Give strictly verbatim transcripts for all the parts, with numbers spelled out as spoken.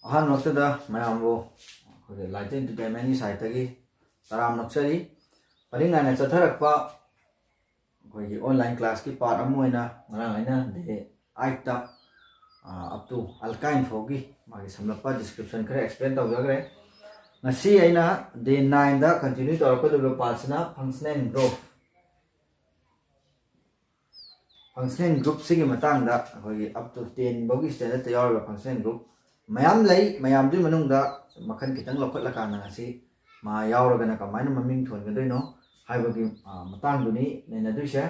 ꯑꯍꯥꯟꯕꯃꯛꯇꯗ ꯃꯌꯥꯝꯕꯨ ꯑꯩꯈꯣꯏꯒꯤ ꯂꯥꯏꯇ ꯏꯟꯇꯔꯇꯦꯟꯃꯦꯟꯒꯤ ꯁꯥꯏꯠꯇꯒꯤ ꯇꯔꯥꯝ ꯅꯣꯛꯆꯔꯤ꯫ ꯄꯔꯤꯡ ꯅꯥꯏꯅ ꯆꯠꯊꯔꯛꯄ ꯑꯩꯈꯣꯏꯒꯤ ꯑꯣꯟꯂꯥꯏꯟ ꯀ꯭ꯂꯥꯁꯀꯤ ꯄꯥꯔꯠ ꯑꯃ ꯑꯣꯏꯅ ꯉꯔꯥꯡ ꯑꯩꯅ ꯗꯦ ꯑꯥꯏꯠꯇ ꯑꯞ ꯇꯨ ꯑꯜꯀꯥꯏꯟ ꯐꯥꯎꯒꯤ ꯃꯥꯒꯤ ꯁꯝꯂꯞꯄ ꯗꯤꯁꯀ꯭ꯔꯤꯞꯁꯟ ꯈꯔ ꯑꯦꯛꯁꯄ꯭ꯂꯦꯟ ꯇꯧꯖꯈ꯭ꯔꯦ꯫ ꯉꯁꯤ ꯑꯩꯅ ꯗꯦ ꯅꯥꯏꯟꯗ ꯀꯟꯇꯤꯅ꯭ꯌꯨ ꯇꯧꯔꯛꯀꯗꯧꯔꯤꯕ ꯄꯥꯔꯠꯁꯤꯅ ꯐꯪꯁꯅꯦꯜ ꯒ꯭ꯔꯨꯞ꯫ ꯐꯪꯁꯅꯦꯜ ꯒ꯭ꯔꯨꯞꯁꯤꯒꯤ ꯃꯇꯥꯡꯗ ꯑꯩꯈꯣꯏꯒꯤ ꯑꯞ ꯇꯨ ꯇꯦꯟ ꯐꯥꯎꯒꯤ ꯁ꯭ꯇꯦꯟꯗꯔꯠꯇ ꯌꯥꯎꯔꯤꯕ ꯐꯪꯁꯅꯦꯜ ꯒ꯭ꯔꯨꯞ ꯃꯌꯥꯝ ꯂꯩ꯫ ꯃꯌꯥꯝꯗꯨꯒꯤ ꯃꯅꯨꯡꯗ ꯃꯈꯜ ꯈꯤꯇꯪ ꯂꯧꯈꯠꯂꯀꯥꯟꯗ ꯉꯁꯤ ꯃꯥ ꯌꯥꯎꯔꯒꯅ ꯀꯃꯥꯏꯅ ꯃꯃꯤꯡ ꯊꯣꯟꯒꯗꯣꯏꯅꯣ ꯍꯥꯏꯕꯒꯤ, ꯑ, ꯃꯇꯥꯡꯗꯨꯅꯤ ꯅꯩꯅꯗꯣꯏꯁꯦ꯫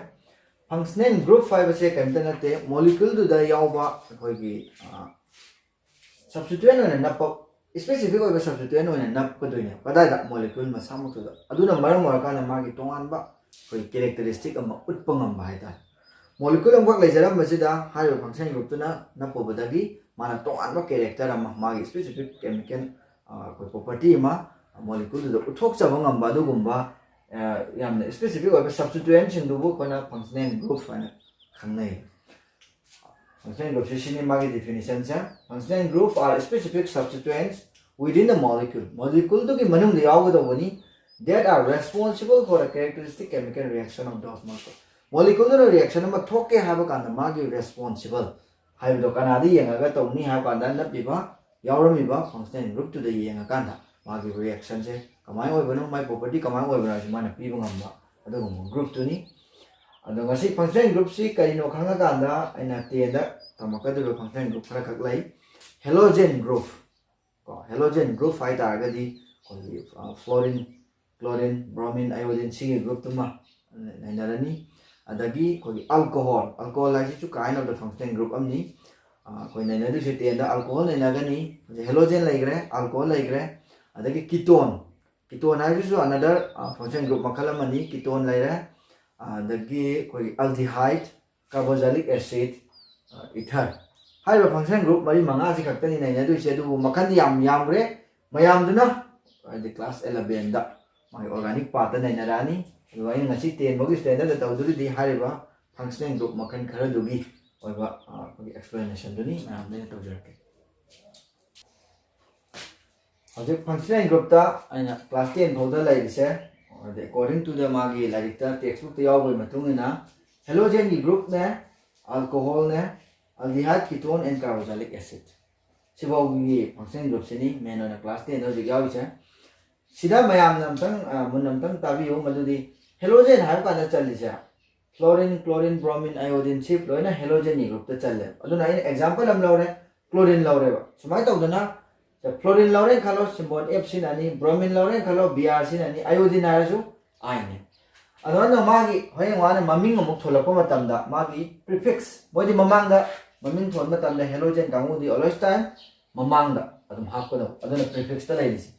ꯐꯪꯁꯅꯦꯜ ꯒ꯭ꯔꯨꯞ ꯍꯥꯏꯕꯁꯦ ꯀꯔꯤꯝꯇ ꯅꯠꯇꯦ, ꯃꯣꯂꯤꯀ꯭ꯌꯨꯜꯗꯨꯗ ꯌꯥꯎꯕ ꯑꯩꯈꯣꯏꯒꯤ, ꯑ, ꯁꯕꯁꯇꯤꯇ꯭ꯌꯨꯌꯦꯟ ꯑꯣꯏꯅ ꯅꯞꯄ, ꯁ꯭ꯄꯦꯁꯤꯐꯤꯛ ꯑꯣꯏꯕ ꯁꯕꯁꯇꯤꯇ꯭ꯌꯨꯌꯦꯟ ꯑꯣꯏꯅ ꯅꯞꯀꯗꯣꯏꯅꯦ꯫ ꯀꯗꯥꯏꯗ? ꯃꯣꯂꯤꯀ꯭ꯌꯨꯜ ꯃꯁꯥꯃꯛꯇꯨꯗ꯫ ꯑꯗꯨꯅ ꯃꯔꯝ ꯑꯣꯏꯔꯀꯥꯟꯗ ꯃꯥꯒꯤ ꯇꯣꯉꯥꯟꯕ ꯑꯩꯈꯣꯏ ꯀꯦꯔꯦꯛꯇꯔꯤꯁꯇꯤꯛ ꯑꯃ ꯎꯠꯄ ꯉꯝꯕ ꯍꯥꯏꯇꯥꯔꯦ꯫ ꯃꯣꯂꯤꯀ꯭ꯌꯨꯜ ꯑꯃꯈꯛ ꯂꯩꯖꯔꯝꯕꯁꯤꯗ ꯍꯥꯏꯔꯤꯕ ꯐꯪꯁꯅꯦꯜ ꯒ꯭ꯔꯨꯞꯇꯨꯅ ꯅꯞꯄꯨꯕꯗꯒꯤ ꯃꯥꯅ ꯇꯣꯉꯥꯟꯕ ꯀꯦꯔꯦꯛꯇꯔ ꯑꯃ, ꯃꯥꯒꯤ ꯁ꯭ꯄꯦꯁꯤꯐꯤꯛ ꯀꯦꯃꯤꯀꯦꯜ, ꯑ, ꯑꯩꯈꯣꯏ ꯄ꯭ꯔꯣꯄꯔꯇꯤ ꯑꯃ ꯃꯣꯂꯤꯀ꯭ꯌꯨꯜꯗꯨꯗ ꯎꯠꯊꯣꯛꯆꯕ ꯉꯝꯕ ꯑꯗꯨꯒꯨꯝꯕ, ꯑ, ꯌꯥꯝꯅ ꯁ꯭ꯄꯦꯁꯤꯐꯤꯛ ꯑꯣꯏꯕ ꯁꯕꯁꯇꯤꯇ꯭ꯌꯨꯌꯦꯟꯁꯤꯡꯗꯨꯕꯨ ꯑꯩꯈꯣꯏꯅ ꯐꯪꯁꯅꯦꯜ ꯒ꯭ꯔꯨꯞ ꯍꯥꯏꯅ ꯈꯪꯅꯩ꯫ ꯐꯪꯁꯅꯦꯜ ꯒ꯭ꯔꯨꯞꯁꯦ ꯁꯤꯅꯤ ꯃꯥꯒꯤ ꯗꯤꯐꯤꯅꯤꯁꯟꯁꯦ꯫ Functional group are specific substituents within the molecule. ꯃꯣꯂꯤꯀ꯭ꯌꯨꯜꯗꯨꯒꯤ ꯃꯅꯨꯡꯗ ꯌꯥꯎꯒꯗꯧꯕꯅꯤ, that are responsible for a characteristic chemical reaction of those molecule. ꯃꯣꯂꯤꯀ꯭ꯌꯨꯜꯗꯨꯅ ꯔꯤꯌꯦꯛꯁꯟ ꯑꯃ ꯊꯣꯛꯀꯦ ꯍꯥꯏꯕ ꯀꯥꯟꯗ ꯃꯥꯒꯤ ꯔꯦꯁꯄꯣꯟꯁꯤꯕꯜ ꯍꯥꯏꯕꯗꯣ ꯀꯅꯥꯗ ꯌꯦꯡꯉꯒ ꯇꯧꯅꯤ ꯍꯥꯏꯕ ꯀꯥꯟꯗ ꯅꯞꯄꯤꯕ, ꯌꯥꯎꯔꯝꯃꯤꯕ ꯐꯪꯁꯅꯦꯜ ꯒ꯭ꯔꯨꯞꯇꯨꯗ ꯌꯦꯡꯉꯀꯥꯟꯗ ꯃꯥꯒꯤ ꯔꯤꯌꯦꯛꯁꯟꯁꯦ ꯀꯃꯥꯏꯅ ꯑꯣꯏꯕꯅꯣ, ꯃꯥꯏ ꯄ꯭ꯔꯣꯄꯔꯇꯤ ꯀꯃꯥꯏꯅ ꯑꯣꯏꯕꯅꯣ ꯍꯥꯏꯕꯁꯤ ꯃꯥꯅ ꯄꯤꯕ ꯉꯝꯕ ꯑꯗꯨꯒꯨꯝꯕ ꯒ꯭ꯔꯨꯞꯇꯨꯅꯤ꯫ ꯑꯗꯣ ꯉꯁꯤ ꯐꯪꯁꯅꯦꯜ ꯒ꯭ꯔꯨꯞꯁꯤ ꯀꯔꯤꯅꯣ ꯈꯪꯉꯀꯥꯟꯗ ꯑꯩꯅ ꯇꯦꯟꯗ ꯇꯝꯃꯛꯀꯗꯧꯔꯤꯕ ꯐꯪꯁꯅꯦꯜ ꯒ꯭ꯔꯨꯞ ꯈꯔꯈꯛ ꯂꯩ꯫ ꯍꯦꯂꯣꯖꯦꯟ ꯒ꯭ꯔꯨꯞ ꯀꯣ, ꯍꯦꯂꯣꯖꯦꯟ ꯒ꯭ꯔꯨꯞ ꯍꯥꯏ ꯇꯥꯔꯒꯗꯤ ꯑꯩꯈꯣꯏꯒꯤ, ꯑ, ꯐ꯭ꯂꯣꯔꯤꯟ, ꯀ꯭ꯂꯣꯔꯤꯟ, ꯕ꯭ꯔꯣꯃꯤꯟ, ꯑꯥꯏꯑꯣꯗꯤꯟ ꯁꯤꯒꯤ ꯒ꯭ꯔꯨꯞꯇꯨꯃ ꯅꯩꯅꯔꯅꯤ꯫ ꯑꯗꯒꯤ ꯑꯩꯈꯣꯏꯒꯤ ꯑꯜꯀꯣꯍꯣꯜ, ꯑꯜꯀꯣꯍꯣꯜ ꯍꯥꯏꯁꯤꯁꯨ kind of the functional group ꯑꯃꯅꯤ꯫ ꯑ, ꯑꯩꯈꯣꯏ ꯅꯩꯅꯗꯣꯏꯁꯦ ꯇꯦꯟꯗ ꯑꯜꯀꯣꯍꯣꯜ ꯅꯩꯅꯒꯅꯤ, ꯍꯧꯖꯤꯛ ꯍꯦꯂꯣꯖꯦꯟ ꯂꯩꯈ꯭ꯔꯦ, ꯑꯜꯀꯣꯍꯣꯜ ꯂꯩꯈ꯭ꯔꯦ, ꯑꯗꯒꯤ ꯀꯤꯇꯣꯟ, ꯀꯤꯇꯣꯟ ꯍꯥꯏꯕꯁꯤꯁꯨ another, ꯑ, functional group ꯃꯈꯜ ꯑꯃꯅꯤ꯫ ꯀꯤꯇꯣꯟ ꯂꯩꯔꯦ, ꯑꯗꯒꯤ ꯑꯩꯈꯣꯏꯒꯤ ꯑꯜꯗꯤꯍꯥꯏꯗ, ꯀꯥꯔꯕꯣꯖꯥꯏꯂꯤꯛ ꯑꯦꯁꯤꯗ, ꯏꯊꯔ꯫ ꯍꯥꯏꯔꯤꯕ ꯐꯪꯁꯅꯦꯜ ꯒ꯭ꯔꯨꯞ ꯃꯔꯤ ꯃꯉꯥꯁꯤ ꯈꯛꯇꯅꯤ ꯅꯩꯅꯗꯣꯏꯁꯦ, ꯑꯗꯨꯕꯨ ꯃꯈꯜꯗꯤ ꯌꯥꯝ ꯌꯥꯝꯈ꯭ꯔꯦ꯫ ꯃꯌꯥꯝꯗꯨꯅ ꯍꯥꯏꯗꯤ ꯀ꯭ꯂꯥꯁ ꯑꯦꯂꯚꯦꯟꯗ ꯃꯥꯒꯤ ꯑꯣꯔꯒꯥꯅꯤꯛ ꯄꯥꯔꯠꯇ ꯅꯩꯅꯔꯛꯑꯅꯤ꯫ ꯑꯗꯨꯒ ꯑꯩꯅ ꯉꯁꯤ ꯇꯦꯟ ꯐꯥꯎꯒꯤ ꯁ꯭ꯇꯦꯟꯗꯔꯗ ꯇꯧꯗꯣꯔꯤꯗꯤ ꯍꯥꯏꯔꯤꯕ ꯐꯪꯁꯅꯦꯜ ꯒ꯭ꯔꯨꯞ ꯃꯈꯜ ꯈꯔꯗꯨꯒꯤ ꯑꯣꯏꯕ, ꯑ, ꯑꯩꯈꯣꯏꯒꯤ ꯑꯦꯛꯁꯄ꯭ꯂꯦꯅꯦꯁꯟꯗꯨꯅꯤ ꯃꯌꯥꯝꯗ ꯑꯩꯅ ꯇꯧꯖꯔꯛꯀꯦ꯫ ꯍꯧꯖꯤꯛ functional groupꯇ ꯑꯩꯅ class ten ꯐꯥꯎꯗ ꯂꯩꯔꯤꯁꯦ, ꯑꯗꯩ according to the ꯃꯥꯒꯤ ꯂꯥꯏꯔꯤꯛꯇ, textbookꯇ ꯌꯥꯎꯕꯒꯤ ꯃꯇꯨꯡ ꯏꯟꯅ, halogenꯒꯤ groupꯅꯦ, alcoholꯅꯦ, aldehyde, ketone and carboxylic acid, ꯁꯤꯐꯥꯎꯒꯤ functional groupꯁꯤꯅꯤ main ꯑꯣꯏꯅ class tenꯗ ꯍꯧꯖꯤꯛ ꯌꯥꯎꯔꯤꯁꯦ꯫ ꯁꯤꯗ ꯃꯌꯥꯝꯅ ꯑꯝꯇꯪ, ꯑ, ꯃꯨꯟꯅ ꯑꯝꯇꯪ ꯇꯥꯕꯤꯌꯨ, ꯃꯗꯨꯗꯤ halogen ꯍꯥꯏꯕ ꯀꯥꯟꯗ ꯆꯜꯂꯤꯁꯦ fluorine, chlorine, bromine, iodine, ꯁꯤ ꯂꯣꯏꯅ halogenꯒꯤ groupꯇ ꯆꯜꯂꯦ꯫ ꯑꯗꯨꯅ ꯑꯩꯅ example ꯑꯃ ꯂꯧꯔꯦ, chlorine ꯂꯧꯔꯦꯕ꯫ ꯁꯨꯃꯥꯏꯅ ꯇꯧꯗꯅ, ꯁꯦ, fluorine ꯂꯧꯔꯦꯅ ꯈꯜꯂꯣ, symbol F ꯁꯤꯖꯤꯟꯅꯅꯤ, bromine ꯂꯧꯔꯦꯅ ꯈꯜꯂꯣ, Br ꯁꯤꯖꯤꯟꯅꯅꯤ, iodine ꯍꯥꯏꯔꯁꯨ Iꯅꯤ꯫ ꯑꯗꯨꯃꯥꯏꯅ ꯃꯥꯒꯤ ꯍꯌꯦꯡ ꯋꯥꯅ ꯃꯃꯤꯡ ꯑꯃꯨꯛ ꯊꯣꯜꯂꯛꯄ ꯃꯇꯝꯗ ꯃꯥꯒꯤ prefix, ꯃꯣꯏꯗꯤ ꯃꯃꯥꯡꯗ ꯃꯃꯤꯡ ꯊꯣꯟꯕ ꯃꯇꯝꯗ halogen ꯀꯥꯡꯕꯨꯗꯤ always time ꯃꯃꯥꯡꯗ ꯑꯗꯨꯝ ꯍꯥꯞꯀꯗꯧꯕ, ꯑꯗꯨꯅ prefixꯇ ꯂꯩꯔꯤꯁꯦ꯫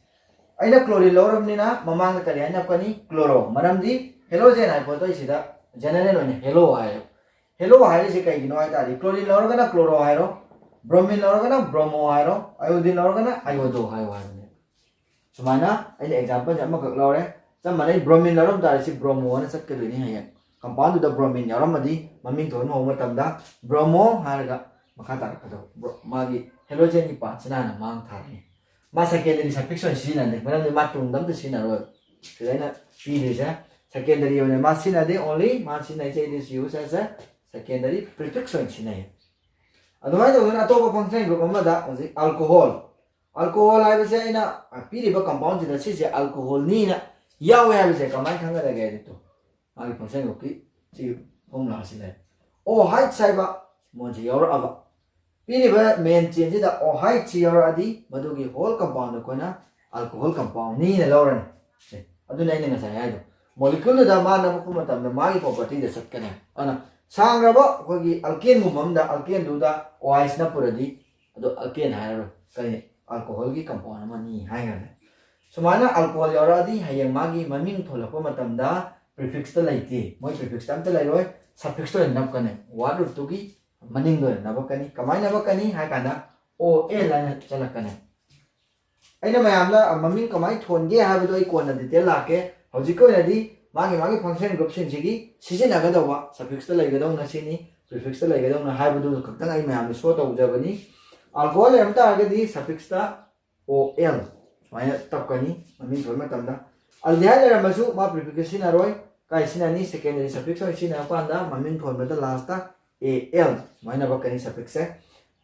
ꯑꯩꯅ chlorine ꯂꯧꯔꯕꯅꯤꯅ ꯃꯃꯥꯡꯗ ꯀꯔꯤ ꯍꯥꯏꯅ ꯍꯥꯞꯀꯅꯤ? Chloro꯫ ꯃꯔꯝꯗꯤ halogen ꯍꯥꯏꯕ ꯄꯣꯠꯇꯣ ꯁꯤꯗ general ꯑꯣꯏꯅ halo ꯍꯥꯏꯌꯦꯕ꯫ Halo ꯍꯥꯏꯔꯤꯁꯦ ꯀꯩꯒꯤꯅꯣ ꯍꯥꯏ ꯇꯥꯔꯗꯤ, chlorine ꯂꯧꯔꯒꯅ chloro ꯍꯥꯏꯔꯣ, bromine ꯂꯧꯔꯒꯅ bromo ꯍꯥꯏꯔꯣ, iodine ꯂꯧꯔꯒꯅ iodo ꯍꯥꯏꯌꯣ ꯍꯥꯏꯕꯅꯦ꯫ ꯁꯨꯃꯥꯏꯅ ꯑꯩꯅ exampleꯁꯦ ꯑꯃꯈꯛ ꯂꯧꯔꯦ꯫ ꯆꯞ ꯃꯥꯟꯅꯩ, bromine ꯂꯧꯔꯝ ꯇꯥꯔꯗꯤ ꯁꯤ bromo ꯑꯅ ꯆꯠꯀꯗꯣꯏꯅꯤ꯫ ꯍꯌꯦꯡ compoundꯗꯨꯗ bromine ꯌꯥꯎꯔꯝꯃꯗꯤ ꯃꯃꯤꯡ ꯊꯣꯟꯕ ꯍꯧꯕ ꯃꯇꯝꯗ bromo ꯍꯥꯏꯔꯒ ꯃꯈꯥ ꯇꯥꯔꯛꯀꯗꯧꯕ꯫ Bro-, ꯃꯥꯒꯤ halogenꯒꯤ partꯁꯤꯅ ꯍꯥꯟꯅ ꯃꯥꯡ ꯊꯥꯔꯅꯤ꯫ ꯃꯥ secondary suffix ꯑꯣꯏꯅ ꯁꯤꯖꯤꯟꯅꯗꯦ, ꯃꯔꯝꯗꯤ ꯃꯥ ꯇꯨꯡꯗ ꯑꯝꯇ ꯁꯤꯖꯤꯟꯅꯔꯣꯏ꯫ ꯁꯤꯗ ꯑꯩꯅ ꯄꯤꯗꯣꯏꯁꯦ secondary ꯑꯣꯏꯅ ꯃꯥ ꯁꯤꯖꯤꯟꯅꯗꯦ, only ꯃꯥ ꯁꯤꯖꯤꯟꯅꯩꯁꯦ, it is used as a secondary prefix ꯑꯣꯏꯅ ꯁꯤꯖꯤꯟꯅꯩ꯫ ꯑꯗꯨꯃꯥꯏꯅ ꯇꯧꯗꯅ ꯑꯇꯣꯞꯄ functional group ꯑꯃꯗ ꯍꯧꯖꯤꯛ alcohol, alcohol ꯍꯥꯏꯕꯁꯦ ꯑꯩꯅ ꯄꯤꯔꯤꯕ compoundꯁꯤꯗ ꯁꯤꯁꯦ alcoholꯅꯤꯅ ꯌꯥꯎꯋꯦ ꯍꯥꯏꯕꯁꯦ ꯀꯃꯥꯏꯅ ꯈꯪꯒꯗꯒꯦ ꯍꯥꯏꯗꯤ, ꯇꯨ, ꯃꯥꯒꯤ functional groupꯀꯤ ꯁꯤ formulaꯁꯤ ꯂꯩ꯫ OH ꯍꯥꯏꯕ compoundꯁꯤ ꯌꯥꯎꯔꯛꯑꯕ, ꯄꯤꯔꯤꯕ main chainꯁꯤꯗ OH ꯁꯤ ꯌꯥꯎꯔꯛꯑꯗꯤ ꯃꯗꯨꯒꯤ whole compound ꯑꯩꯈꯣꯏꯅ alcohol compoundꯅꯤꯅ ꯂꯧꯔꯅꯤ꯫ ꯁꯦ, ꯑꯗꯨꯅ ꯑꯩꯅ ꯉꯁꯥꯏ ꯍꯥꯏꯗꯣ, moleculeꯗꯨꯗ ꯃꯥ ꯅꯞꯄꯛꯄ ꯃꯇꯝꯗ ꯃꯥꯒꯤ propertyꯗ ꯆꯠꯀꯅꯤ꯫ ꯑꯗꯨꯅ ꯁꯥꯡꯈ꯭ꯔꯕ ꯑꯩꯈꯣꯏꯒꯤ alkaneꯒꯨꯝꯕ ꯑꯃꯗ alkaneꯗꯨꯗ OH ꯅꯞꯄꯨꯔꯗꯤ ꯑꯗꯨ alkane ꯍꯥꯏꯔꯔꯣꯏ, ꯀꯔꯤ, alcoholꯒꯤ compound ꯑꯃꯅꯤ ꯍꯥꯏꯈ꯭ꯔꯅꯤ꯫ ꯁꯨꯃꯥꯏꯅ alcohol ꯌꯥꯎꯔꯛꯑꯗꯤ ꯍꯌꯦꯡ ꯃꯥꯒꯤ ꯃꯃꯤꯡ ꯊꯣꯜꯂꯛꯄ ꯃꯇꯝꯗ prefixꯇ ꯂꯩꯇꯦ, ꯃꯣꯏ prefixꯇ ꯑꯝꯇ ꯂꯩꯔꯣꯏ, suffixꯇ ꯑꯣꯏꯅ ꯅꯞꯀꯅꯤ, word rootꯇꯨꯒꯤ ꯃꯅꯤꯡꯗ ꯑꯣꯏꯅ ꯅꯞꯄꯛꯀꯅꯤ꯫ ꯀꯃꯥꯏꯅ ꯅꯞꯄꯛꯀꯅꯤ ꯍꯥꯏ ꯀꯥꯟꯗ OL ꯍꯥꯏꯅ ꯆꯠꯂꯛꯀꯅꯤ꯫ ꯑꯩꯅ ꯃꯌꯥꯝꯗ ꯃꯃꯤꯡ ꯀꯃꯥꯏꯅ ꯊꯣꯟꯒꯦ ꯍꯥꯏꯕꯗꯣ ꯑꯩ ꯀꯣꯟꯅ detail ꯂꯥꯛꯀꯦ꯫ ꯍꯧꯖꯤꯛꯀꯤ ꯑꯣꯏꯅꯗꯤ ꯃꯥꯒꯤ ꯃꯥꯒꯤ functional groupꯁꯤꯡꯁꯤꯒꯤ ꯁꯤꯖꯤꯟꯅꯒꯗꯧꯕ, suffixꯇ ꯂꯩꯒꯗꯧꯅ ꯁꯤꯅꯤ, prefixꯇ ꯂꯩꯒꯗꯧꯅ ꯍꯥꯏꯕꯗꯨ ꯈꯛꯇꯪ ꯑꯩ ꯃꯌꯥꯝꯗ show ꯇꯧꯖꯕꯅꯤ꯫ Alcohol ꯂꯩꯔꯝ ꯇꯥꯔꯒꯗꯤ suffixꯇ OL, ꯁꯨꯃꯥꯏꯅ ꯇꯞꯀꯅꯤ ꯃꯃꯤꯡ ꯊꯣꯟꯕ ꯃꯇꯝꯗ꯫ Aldehyde ꯂꯩꯔꯝꯃꯁꯨ ꯃꯥ prefix ꯁꯤꯖꯤꯟꯅꯔꯣꯏ꯫ ꯀꯥꯏ ꯁꯤꯖꯤꯟꯅꯅꯤ? Secondary suffix ꯑꯣꯏꯅ ꯁꯤꯖꯤꯟꯅꯔ ꯀꯥꯟꯗ ꯃꯃꯤꯡ ꯊꯣꯟꯕꯗ last ꯑꯦ ꯑꯦꯜ ꯁꯨꯃꯥꯏꯅ ꯍꯥꯞꯄꯛꯀꯅꯤ suffix ꯁꯦ꯫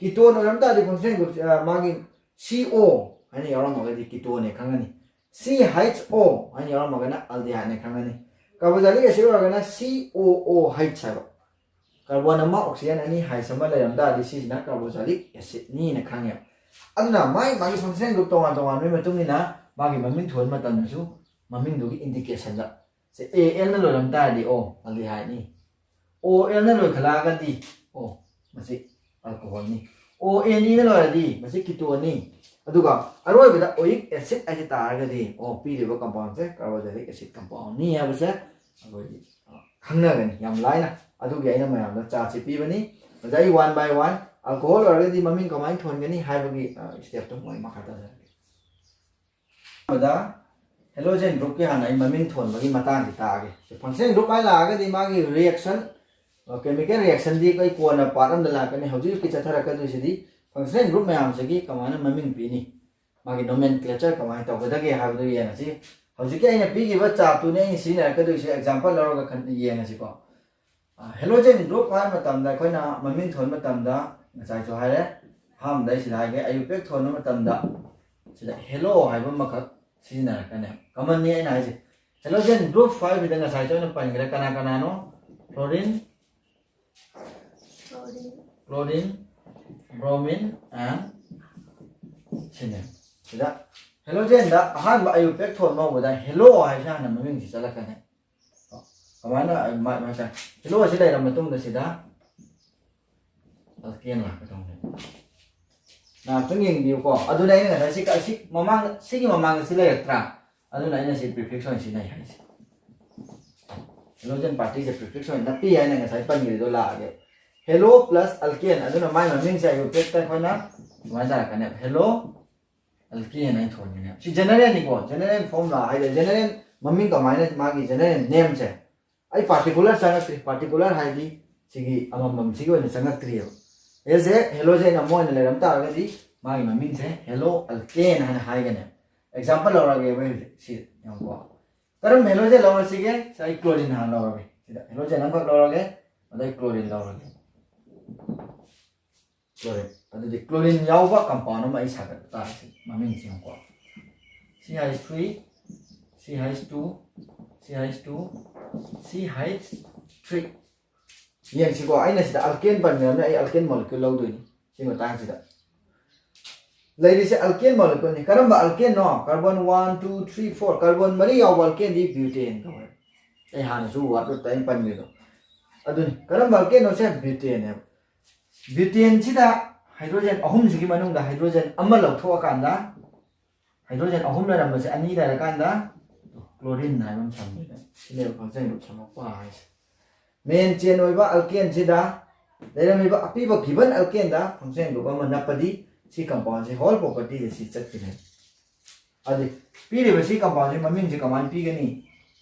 Ketone ꯑꯣꯏꯔꯝ ꯇꯥꯔꯗꯤ functional group, ꯑ, ꯃꯥꯒꯤ C O ꯍꯥꯏꯅ ꯌꯥꯎꯔꯝꯃꯒꯗꯤ ketone ꯅꯦ ꯈꯪꯉꯅꯤ꯫ C H O ꯍꯥꯏꯅ ꯌꯥꯎꯔꯝꯃꯒꯅ aldehyde ꯅꯦ ꯈꯪꯉꯅꯤ꯫ Carboxylic acid ꯑꯣꯏꯔꯒꯅ C O O H ꯍꯥꯏꯕ꯫ Carbon ꯑꯃ oxygen ꯑꯅꯤ H ꯑꯃ ꯂꯩꯔꯝ ꯇꯥꯔꯗꯤ ꯁꯤꯁꯤꯅ carboxylic acid ꯅꯤꯅ ꯈꯪꯉꯦꯕ꯫ ꯑꯗꯨꯅ ꯃꯥꯒꯤ ꯃꯥꯒꯤ functional group ꯇꯣꯉꯥꯟ ꯇꯣꯉꯥꯟꯕꯒꯤ ꯃꯇꯨꯡ ꯏꯟꯅ ꯃꯥꯒꯤ ꯃꯃꯤꯡ ꯊꯣꯟꯕ ꯃꯇꯝꯗꯁꯨ ꯃꯃꯤꯡꯗꯨꯒꯤ indication the say A L ꯅ ꯂꯣꯏꯔꯝ ꯇꯥꯔꯗꯤ, ꯑꯣ, aldehyde ꯅꯤ꯫ O L ꯅ ꯂꯣꯏꯈꯠꯂꯛꯑꯒꯗꯤ, ꯑꯣ, ꯃꯁꯤ alcohol ꯅꯤ꯫ O N E ꯅ ꯂꯣꯏꯔꯗꯤ ꯃꯁꯤ ketone ꯅꯤ꯫ ꯑꯗꯨꯒ ꯑꯔꯣꯏꯕꯗ oic acid ꯍꯥꯏꯁꯤ ꯇꯥꯔꯒꯗꯤ, ꯑꯣ, ꯄꯤꯔꯤꯕ compound ꯁꯦ carboxylic acid compound ꯅꯤ ꯍꯥꯏꯕꯁꯦ ꯑꯩꯈꯣꯏꯒꯤ, ꯑ, ꯈꯪꯅꯒꯅꯤ ꯌꯥꯝ ꯂꯥꯏꯅ꯫ ꯑꯗꯨꯒꯤ ꯑꯩꯅ ꯃꯌꯥꯝꯗ chart ꯁꯦ ꯄꯤꯕꯅꯤ꯫ ꯑꯣꯖꯥ, ꯑꯩ one by one alcohol ꯑꯣꯏꯔꯒꯗꯤ ꯃꯃꯤꯡ ꯀꯃꯥꯏꯅ ꯊꯣꯟꯒꯅꯤ ꯍꯥꯏꯕꯒꯤ, ꯑ, step ꯇꯣ ꯑꯩ ꯃꯈꯥ ꯇꯥꯖꯔꯛꯀꯦ꯫ ꯑꯍꯥꯟꯕꯗ halogen group ꯀꯤ ꯍꯥꯟꯅ ꯑꯩ ꯃꯃꯤꯡ ꯊꯣꯟꯕꯒꯤ ꯃꯇꯥꯡꯁꯤ ꯇꯥꯛꯑꯒꯦ꯫ Functional group ꯍꯥꯏ ꯂꯥꯛꯑꯒꯗꯤ ꯃꯥꯒꯤ reaction, chemical reaction ꯗꯤ ꯑꯩꯈꯣꯏ ꯀꯣꯟꯅ part ꯑꯃꯗ ꯂꯥꯛꯀꯅꯤ꯫ ꯍꯧꯖꯤꯛ ꯍꯧꯖꯤꯛꯀꯤ ꯆꯠꯊꯔꯛꯀꯗꯣꯏꯁꯤꯗꯤ functional group ꯃꯌꯥꯝꯁꯤꯒꯤ ꯀꯃꯥꯏꯅ ꯃꯃꯤꯡ ꯄꯤꯅꯤ, ꯃꯥꯒꯤ nomenclature ꯀꯃꯥꯏꯅ ꯇꯧꯒꯗꯒꯦ ꯍꯥꯏꯕꯗꯨ ꯌꯦꯡꯉꯁꯤ꯫ ꯍꯧꯖꯤꯛꯀꯤ ꯑꯩꯅ ꯄꯤꯈꯤꯕ chart ꯇꯨꯅꯤ ꯑꯩꯅ ꯁꯤꯖꯤꯟꯅꯔꯛꯀꯗꯣꯏꯁꯦ example ꯂꯧꯔꯒ ꯈꯟ-, ꯌꯦꯡꯉꯁꯤꯀꯣ꯫ ꯑ, halogen group ꯍꯥꯏꯕ ꯃꯇꯝꯗ ꯑꯩꯈꯣꯏꯅ ꯃꯃꯤꯡ ꯊꯣꯟꯕ ꯃꯇꯝꯗ ꯉꯁꯥꯏꯁꯨ ꯍꯥꯏꯔꯦ, ꯑꯍꯥꯟꯕꯗ ꯑꯩ ꯁꯤꯗ ꯍꯥꯏꯒꯦ, IUPAC ꯊꯣꯟꯕ ꯃꯇꯝꯗ ꯁꯤꯗ halo ꯍꯥꯏꯕ ꯑꯃꯈꯛ ꯁꯤꯖꯤꯟꯅꯔꯛꯀꯅꯦꯕ꯫ Common ꯅꯤ ꯑꯩꯅ ꯍꯥꯏꯁꯦ꯫ Halogen group ꯍꯥꯏꯕꯁꯤꯗ ꯉꯁꯥꯏꯁꯨ ꯑꯩꯅ ꯄꯟꯈ꯭ꯔꯦ, ꯀꯅꯥ ꯀꯅꯥꯅꯣ? Fluorine, chlorine, bromine and ꯁꯤꯅꯦ꯫ ꯁꯤꯗ halogen ꯗ ꯑꯍꯥꯟꯕ IUPAC ꯊꯣꯟꯕ ꯍꯧꯕꯗ halo ꯍꯥꯏꯁꯦ ꯍꯥꯟꯅ ꯃꯃꯤꯡꯁꯤ ꯆꯠꯂꯛꯀꯅꯤ꯫ ꯀꯃꯥꯏꯅ? ꯃꯥ-, ꯃꯥ-, ꯍꯦꯂꯣ ꯑꯁꯤ ꯂꯩꯔ ꯃꯇꯨꯡꯗ ꯁꯤꯗ alkane ꯂꯥꯛꯀꯗꯧꯅꯦ꯫ ꯉꯥꯏꯍꯥꯛꯇꯪ ꯌꯦꯡꯕꯤꯌꯨꯀꯣ꯫ ꯑꯗꯨꯅ ꯑꯩꯅ ꯉꯁꯥꯏ ꯁꯤ, ꯁꯤ ꯃꯃꯥꯡꯗ, ꯁꯤꯒꯤ ꯃꯃꯥꯡꯗ ꯁꯤ ꯂꯩꯔꯛꯇ꯭ꯔꯥ? ꯑꯗꯨꯅ ꯑꯩꯅ ꯁꯤ prefix ꯑꯣꯏꯅ ꯁꯤꯖꯤꯟꯅꯩ ꯍꯥꯏꯁꯦ꯫ Halogen party ꯁꯦ prefix ꯑꯣꯏꯅ ꯅꯞꯄꯤ ꯍꯥꯏꯅ ꯉꯁꯥꯏ ꯄꯟꯈꯤꯕꯗꯣ ꯂꯥꯛꯑꯒꯦ꯫ Halo plus alkane, ꯑꯗꯨꯅ ꯃꯥꯒꯤ ꯃꯃꯤꯡꯁꯦ IUPAC ꯇ ꯑꯩꯈꯣꯏꯅ ꯁꯨꯃꯥꯏꯅ ꯇꯥꯔꯛꯀꯅꯦꯕ, halo alkane ꯍꯥꯏꯅ ꯊꯣꯟꯒꯅꯦꯕ꯫ ꯁꯤ general ꯅꯤꯀꯣ, general formula ꯍꯥꯏꯗꯤ general ꯃꯃꯤꯡ ꯀꯃꯥꯏꯅ, ꯃꯥꯒꯤ general name ꯁꯦ ꯑꯩ particular ꯆꯪꯉꯛꯇ꯭ꯔꯤ꯫ Particular ꯍꯥꯏꯗꯤ ꯁꯤꯒꯤ ꯑꯃꯃꯝꯁꯤꯒꯤ ꯑꯣꯏꯅ ꯆꯪꯉꯛꯇ꯭ꯔꯤꯑꯕ꯫ ꯑꯦꯁ ꯑꯦ halogen ꯑꯃ ꯑꯣꯏꯅ ꯂꯩꯔꯝ ꯇꯥꯔꯒꯗꯤ ꯃꯥꯒꯤ ꯃꯃꯤꯡꯁꯦ halo alkane ꯍꯥꯏꯅ ꯍꯥꯏꯒꯅꯦꯕ꯫ ꯑꯦꯛꯖꯥꯝꯄꯜ ꯂꯧꯔꯒꯦ ꯑꯩꯈꯣꯏ ꯍꯧꯖꯤꯛ ꯁꯤ ꯌꯦꯡꯉꯨꯀꯣ꯫ ꯀꯔꯝꯕ ꯍꯦꯂꯣꯖꯦꯟ ꯂꯧꯔꯁꯤꯒꯦ? ꯁꯤ ꯑꯩ ꯀ꯭ꯂꯣꯔꯤꯟ ꯍꯥꯟꯅ ꯂꯧꯔꯒꯦ꯫ ꯁꯤꯗ ꯍꯦꯂꯣꯖꯦꯟ ꯑꯃꯈꯛ ꯂꯧꯔꯒꯦ, ꯑꯗꯩ ꯀ꯭ꯂꯣꯔꯤꯟ ꯂꯧꯔꯒꯦ꯫ ꯀ꯭ꯂꯣꯔꯤꯟ꯫ ꯑꯗꯨꯗꯤ ꯀ꯭ꯂꯣꯔꯤꯟ ꯌꯥꯎꯕ ꯀꯝꯄꯥꯎꯟ ꯑꯃ ꯑꯩ ꯁꯥꯒꯠꯄ ꯇꯥꯔꯦ꯫ ꯁꯤ ꯃꯃꯤꯡꯁꯤ ꯌꯦꯡꯉꯨꯀꯣ꯫ C H three, C H two, C H two, C H three꯫ ꯌꯦꯡꯁꯤꯀꯣ, ꯑꯩꯅ ꯁꯤꯗ ꯑꯜꯀꯦꯟ ꯄꯟꯈ꯭ꯔꯕꯅꯤꯅ ꯑꯩ ꯑꯜꯀꯦꯟ ꯃꯣꯂꯤꯀ꯭ꯌꯨꯜ ꯂꯧꯗꯣꯏꯅꯤ ꯁꯤ ꯃꯇꯥꯡꯁꯤꯗ꯫ ꯂꯩꯔꯤꯁꯦ ꯑꯜꯀꯦꯟ ꯃꯣꯂꯤꯀ꯭ꯌꯨꯜꯅꯤ꯫ ꯀꯔꯝꯕ ꯑꯜꯀꯦꯟꯅꯣ? Carbon one, two, three, four, carbon ꯃꯔꯤ ꯌꯥꯎꯕ ꯑꯜꯀꯦꯟꯗꯤ ꯕ꯭ꯌꯨꯇꯦꯟ ꯀꯧꯋꯦ꯫ ꯑꯩ ꯍꯥꯟꯅꯁꯨ ꯋꯥꯔꯗ ꯑꯩꯅ ꯄꯟꯈꯤꯗꯣ ꯑꯗꯨꯅꯤ꯫ ꯀꯔꯝꯕ ꯑꯜꯀꯦꯟꯅꯣ? ꯁꯦ ꯕ꯭ꯌꯨꯇꯦꯟꯅꯦꯕ꯫ ꯕ꯭ꯌꯨꯇꯦꯟꯁꯤꯗ ꯍꯥꯏꯗ꯭ꯔꯣꯖꯦꯟ ꯑꯍꯨꯝꯁꯤꯒꯤ ꯃꯅꯨꯡꯗ ꯍꯥꯏꯗ꯭ꯔꯣꯖꯦꯟ ꯑꯃ ꯂꯧꯊꯣꯛꯑꯀꯥꯟꯗ, ꯍꯥꯏꯗ꯭ꯔꯣꯖꯦꯟ ꯑꯍꯨꯝ ꯂꯩꯔꯝꯕꯁꯦ ꯑꯅꯤ ꯂꯩꯔꯀꯥꯟꯗ ꯀ꯭ꯂꯣꯔꯤꯟ ꯍꯥꯏꯕ ꯑꯃ ꯁꯝꯗꯣꯏꯅꯦ꯫ ꯁꯤꯅꯦꯕ ꯈꯪꯆꯪꯗ ꯁꯝꯃꯛꯄ ꯍꯥꯏꯁꯦ꯫ ꯃꯦꯟ ꯆꯦꯟ ꯑꯣꯏꯕ ꯑꯜꯀꯦꯟꯁꯤꯗ ꯂꯩꯔꯝꯃꯤꯕ ꯑꯄꯤꯕ ꯒꯤꯕꯟ ꯑꯜꯀꯦꯟꯗ ꯐꯪꯁꯟ ꯒ꯭ꯔꯨꯞ ꯑꯃ ꯅꯞꯄꯗꯤ ꯁꯤ ꯀꯝꯄꯥꯎꯟꯁꯦ ꯍꯣꯜ ꯄ꯭ꯔꯣꯄꯔꯇꯤꯁꯦ ꯁꯤ ꯆꯠꯈꯤꯅꯦ꯫ ꯑꯗꯨꯗꯤ ꯄꯤꯔꯤꯕ ꯁꯤ ꯀꯝꯄꯥꯎꯟꯁꯤ ꯃꯃꯤꯡꯁꯦ ꯀꯃꯥꯏꯅ ꯄꯤꯒꯅꯤ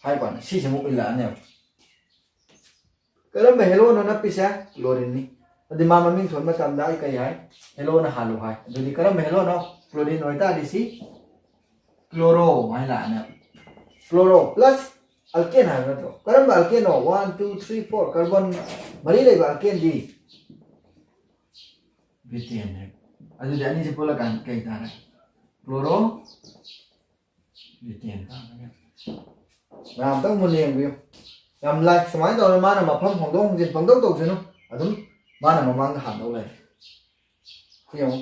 ꯍꯥꯏꯕ ꯀꯥꯟꯗ ꯁꯤꯁꯤꯃꯨꯛ ꯏꯜꯂꯛꯑꯅꯦꯕ꯫ ꯀꯔꯝꯕ ꯍꯦꯂꯣꯅꯣ ꯅꯞꯄꯤꯁꯦ? ꯀ꯭ꯂꯣꯔꯤꯟꯅꯤ꯫ ꯑꯗꯨꯗꯤ ꯃꯥ ꯃꯃꯤꯡ ꯊꯣꯟꯕ ꯃꯇꯝꯗ ꯑꯩ ꯀꯔꯤ ꯍꯥꯏ? ꯍꯦꯂꯣꯅ ꯍꯥꯜꯂꯨ ꯍꯥꯏ꯫ ꯑꯗꯨꯗꯤ ꯀꯔꯝꯕ ꯍꯦꯂꯣꯅꯣ? ꯀ꯭ꯂꯣꯔꯤꯟ ꯑꯣꯏꯇꯥꯔꯗꯤ ꯁꯤ ꯀ꯭ꯂꯣꯔꯣ ꯍꯥꯏꯅ ꯂꯥꯛꯑꯅꯦꯕ꯫ ꯀ꯭ꯂꯣꯔꯣ ꯄ꯭ꯂꯁ ꯑꯜꯀꯦꯟ ꯍꯥꯏꯕ ꯅꯠꯇ꯭ꯔꯣ? ꯀꯔꯝꯕ ꯑꯜꯀꯦꯟꯅꯣ? One, two, three, four, carbon ꯃꯔꯤ ꯂꯩꯕ ꯑꯜꯀꯦꯟꯗꯤ ꯕ꯭ꯌꯨꯇꯦꯟ ꯍꯥꯏꯕ꯫ ꯑꯗꯨꯗꯤ ꯑꯅꯤꯁꯦ ꯄꯨꯜꯂꯀꯥꯟꯗ ꯀꯩ ꯇꯥꯔꯦ? ꯀ꯭ꯂꯣꯔꯣ ꯕ꯭ꯌꯨꯇꯦꯟ ꯇꯥꯔꯒ꯫ ꯃꯌꯥꯝ ꯑꯝꯇꯪ ꯃꯨꯟꯅ ꯌꯦꯡꯕꯤꯌꯨ꯫ ꯌꯥꯝ ꯂꯥꯏ꯫ ꯁꯨꯃꯥꯏꯅ ꯇꯧꯔꯒ ꯃꯥꯅ ꯃꯐꯝ ꯍꯣꯡꯗꯣꯛ ꯍꯣꯡꯖꯤꯟ ꯄꯪꯇꯧ ꯇꯧꯁꯅꯨ꯫ ꯑꯗꯨꯝ ꯃꯥꯅ ꯃꯃꯥꯡꯗ ꯍꯥꯟꯗꯧ ꯂꯩꯔꯦ꯫ ꯁꯤ ꯌꯦꯡꯉꯨ꯫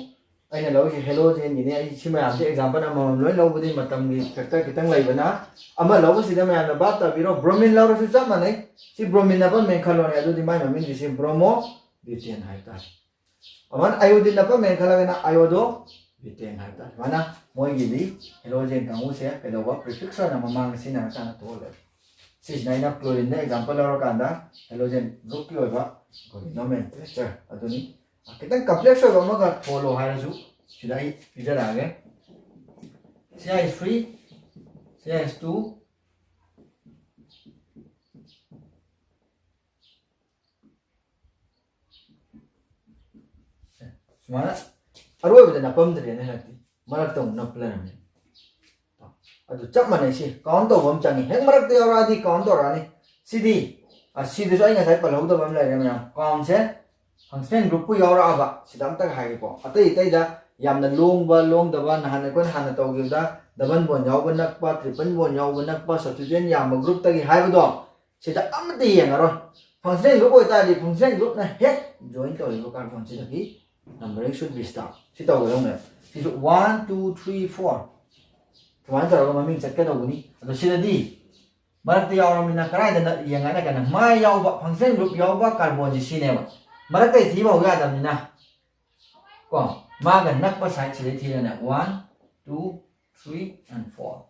ꯑꯩꯅ ꯂꯧꯔꯤꯁꯦ ꯍꯦꯂꯣꯖꯦꯟꯒꯤꯅꯦ꯫ ꯑꯩ ꯁꯤ ꯃꯌꯥꯝꯁꯦ ꯑꯦꯛꯖꯥꯝꯄꯜ ꯑꯃꯃꯝ ꯂꯣꯏ ꯂꯧꯕꯗꯤ ꯃꯇꯝꯒꯤ ꯐꯦꯛꯇꯔ ꯈꯤꯇꯪ ꯂꯩꯕꯅ ꯑꯃ ꯂꯧꯕꯁꯤꯗ ꯃꯌꯥꯝꯅ ꯚꯥꯞ ꯇꯥꯕꯤꯔꯣ꯫ ꯕ꯭ꯔꯣꯃꯤꯟ ꯂꯧꯔꯁꯨ ꯆꯞ ꯃꯥꯟꯅꯩ꯫ ꯁꯤ ꯕ꯭ꯔꯣꯃꯤꯟ ꯅꯞꯄ ꯃꯦꯟꯈꯠꯂꯣꯅꯦ꯫ ꯑꯗꯨꯗꯤ ꯃꯥꯏ ꯃꯃꯤꯡꯁꯦ ꯁꯤ ꯕ꯭ꯔꯣꯃꯣ ꯕ꯭ꯌꯨꯇꯦꯟ ꯍꯥꯏꯕ ꯇꯥꯔꯦ꯫ ꯑꯃꯅ ꯑꯥꯏꯑꯣꯗꯤꯟ ꯅꯞꯄ ꯃꯦꯟꯈꯠꯂꯒꯅ ꯑꯥꯏꯑꯣꯗꯣ ꯕ꯭ꯌꯨꯇꯦꯟ ꯍꯥꯏꯕ ꯇꯥꯔꯦ꯫ ꯁꯨꯃꯥꯏꯅ ꯃꯣꯏꯒꯤꯗꯤ ꯍꯦꯂꯣꯖꯦꯟ ꯀꯥꯡꯕꯨꯁꯦ ꯀꯩꯗꯧꯕ ꯄ꯭ꯔꯤꯐꯤꯛꯁ ꯑꯣꯏꯅ ꯃꯃꯥꯡꯗ ꯁꯤꯖꯤꯟꯅꯔꯀꯥꯟꯗ ꯊꯣꯛꯍꯜꯂꯦꯕ꯫ ꯁꯤꯁꯤꯅ ꯑꯩꯅ ꯀ꯭ꯂꯣꯔꯤꯟꯗ ꯑꯦꯛꯖꯥꯝꯄꯜ ꯂꯧꯔꯀꯥꯟꯗ ꯍꯦꯂꯣꯖꯦꯟ ꯒ꯭ꯔꯨꯞꯀꯤ ꯑꯣꯏꯕ ꯑꯩꯈꯣꯏꯒꯤ nomenclature ꯑꯗꯨꯅꯤ꯫ ꯈꯤꯇꯪ ꯀꯝꯄ꯭ꯂꯦꯛꯁ ꯑꯣꯏꯕ ꯑꯃꯒ ꯊꯣꯜꯂꯣ ꯍꯥꯏꯔꯁꯨ ꯁꯤꯗ ꯑꯩ ꯄꯤꯖꯔꯛꯑꯒꯦ꯫ C H three, C H two, ꯁꯨꯃꯥꯏꯅ ꯑꯔꯣꯏꯕꯗ ꯅꯞꯄꯝꯗ꯭ꯔꯦꯅꯦ꯫ ꯍꯟꯗꯛꯇꯤ ꯃꯔꯛꯇ ꯑꯃꯨꯛ ꯅꯞꯄ ꯂꯩꯔꯝꯃꯦ꯫ ꯑꯗꯨ ꯆꯞ ꯃꯥꯟꯅꯩ꯫ ꯁꯤ ꯀꯥꯎꯟ ꯇꯧꯕ ꯑꯃ ꯆꯪꯉꯤ꯫ ꯍꯦꯛ ꯃꯔꯛꯇ ꯌꯥꯎꯔꯛꯑꯗꯤ ꯀꯥꯎꯟ ꯇꯧꯔꯛꯑꯅꯤ꯫ ꯁꯤꯗꯤ, ꯑ, ꯁꯤꯗꯁꯨ ꯑꯩ ꯉꯁꯥꯏ ꯄꯜꯍꯧꯗꯕ ꯑꯃ ꯂꯩꯔꯦ ꯃꯌꯥꯝ꯫ ꯀꯥꯎꯟꯁꯦ ꯐꯪꯁꯅꯦꯜ ꯒ꯭ꯔꯨꯞꯄꯨ ꯌꯥꯎꯔꯛꯑꯕ, ꯁꯤꯗ ꯑꯝꯇꯒ ꯍꯥꯏꯒꯦꯀꯣ꯫ ꯑꯇꯩ ꯑꯇꯩꯗ ꯌꯥꯝꯅ ꯂꯣꯡꯕ ꯂꯣꯡꯗꯕ, ꯅꯍꯥꯟ ꯑꯩꯈꯣꯏꯅ ꯍꯥꯟꯅ ꯇꯧꯈꯤꯕꯗ ꯗꯕꯜ ꯕꯣꯟ ꯌꯥꯎꯕ ꯅꯛꯄ, ꯇ꯭ꯔꯤꯄꯜ ꯕꯣꯟ ꯌꯥꯎꯕ ꯅꯛꯄ, ꯁꯕꯁꯇꯤꯇ꯭ꯌꯨꯌꯦꯟ ꯌꯥꯝꯕ ꯒ꯭ꯔꯨꯞꯇꯒꯤ ꯍꯥꯏꯕꯗꯣ, ꯁꯤꯗ ꯑꯃꯠꯇ ꯌꯦꯡꯉꯔꯣꯏ꯫ ꯐꯪꯁꯅꯦꯜ ꯒ꯭ꯔꯨꯞ ꯑꯣꯏꯇꯥꯔꯗꯤ ꯐꯪꯁꯅꯦꯜ ꯒ꯭ꯔꯨꯞꯅ ꯍꯦꯛ ꯖꯣꯏꯟ ꯇꯧꯔꯤꯕ ꯀꯥꯔꯕꯣꯟꯁꯤꯗꯒꯤ ꯅꯝꯕꯔꯤꯡ ꯁꯨꯠ ꯕꯤ ꯁ꯭ꯇꯥꯔ꯫ ꯁꯤ ꯇꯧꯒꯗꯧꯅꯦꯕ꯫ ꯁꯤꯁꯨ ꯋꯥꯟ, ꯇꯨ, ꯊ꯭ꯔꯤ, ꯐꯣꯔ ꯁꯨꯃꯥꯏꯅ ꯇꯧꯔꯒ ꯃꯃꯤꯡ ꯆꯠꯀꯗꯧꯕꯅꯤ꯫ ꯑꯗꯣ ꯁꯤꯗꯗꯤ ꯃꯔꯛꯇ ꯌꯥꯎꯔꯕꯅꯤꯅ ꯀꯗꯥꯏꯗ ꯅ-, ꯌꯦꯡꯉꯒ ꯀꯩꯅꯣ ꯃꯥꯏ ꯌꯥꯎꯕ, ꯐꯪꯁꯅꯦꯜ ꯒ꯭ꯔꯨꯞ ꯌꯥꯎꯕ ꯀꯥꯔꯕꯣꯟꯁꯤ ꯁꯤꯅꯦꯕ꯫ ꯃꯔꯛꯇꯩ ꯊꯤꯕ ꯍꯧ ꯌꯥꯗꯕꯅꯤꯅ ꯀꯣ, ꯃꯥꯒ ꯅꯛꯄ ꯁꯥꯏꯠꯁꯤꯗꯩ ꯊꯤꯔꯅꯦ꯫ One, two, three and four꯫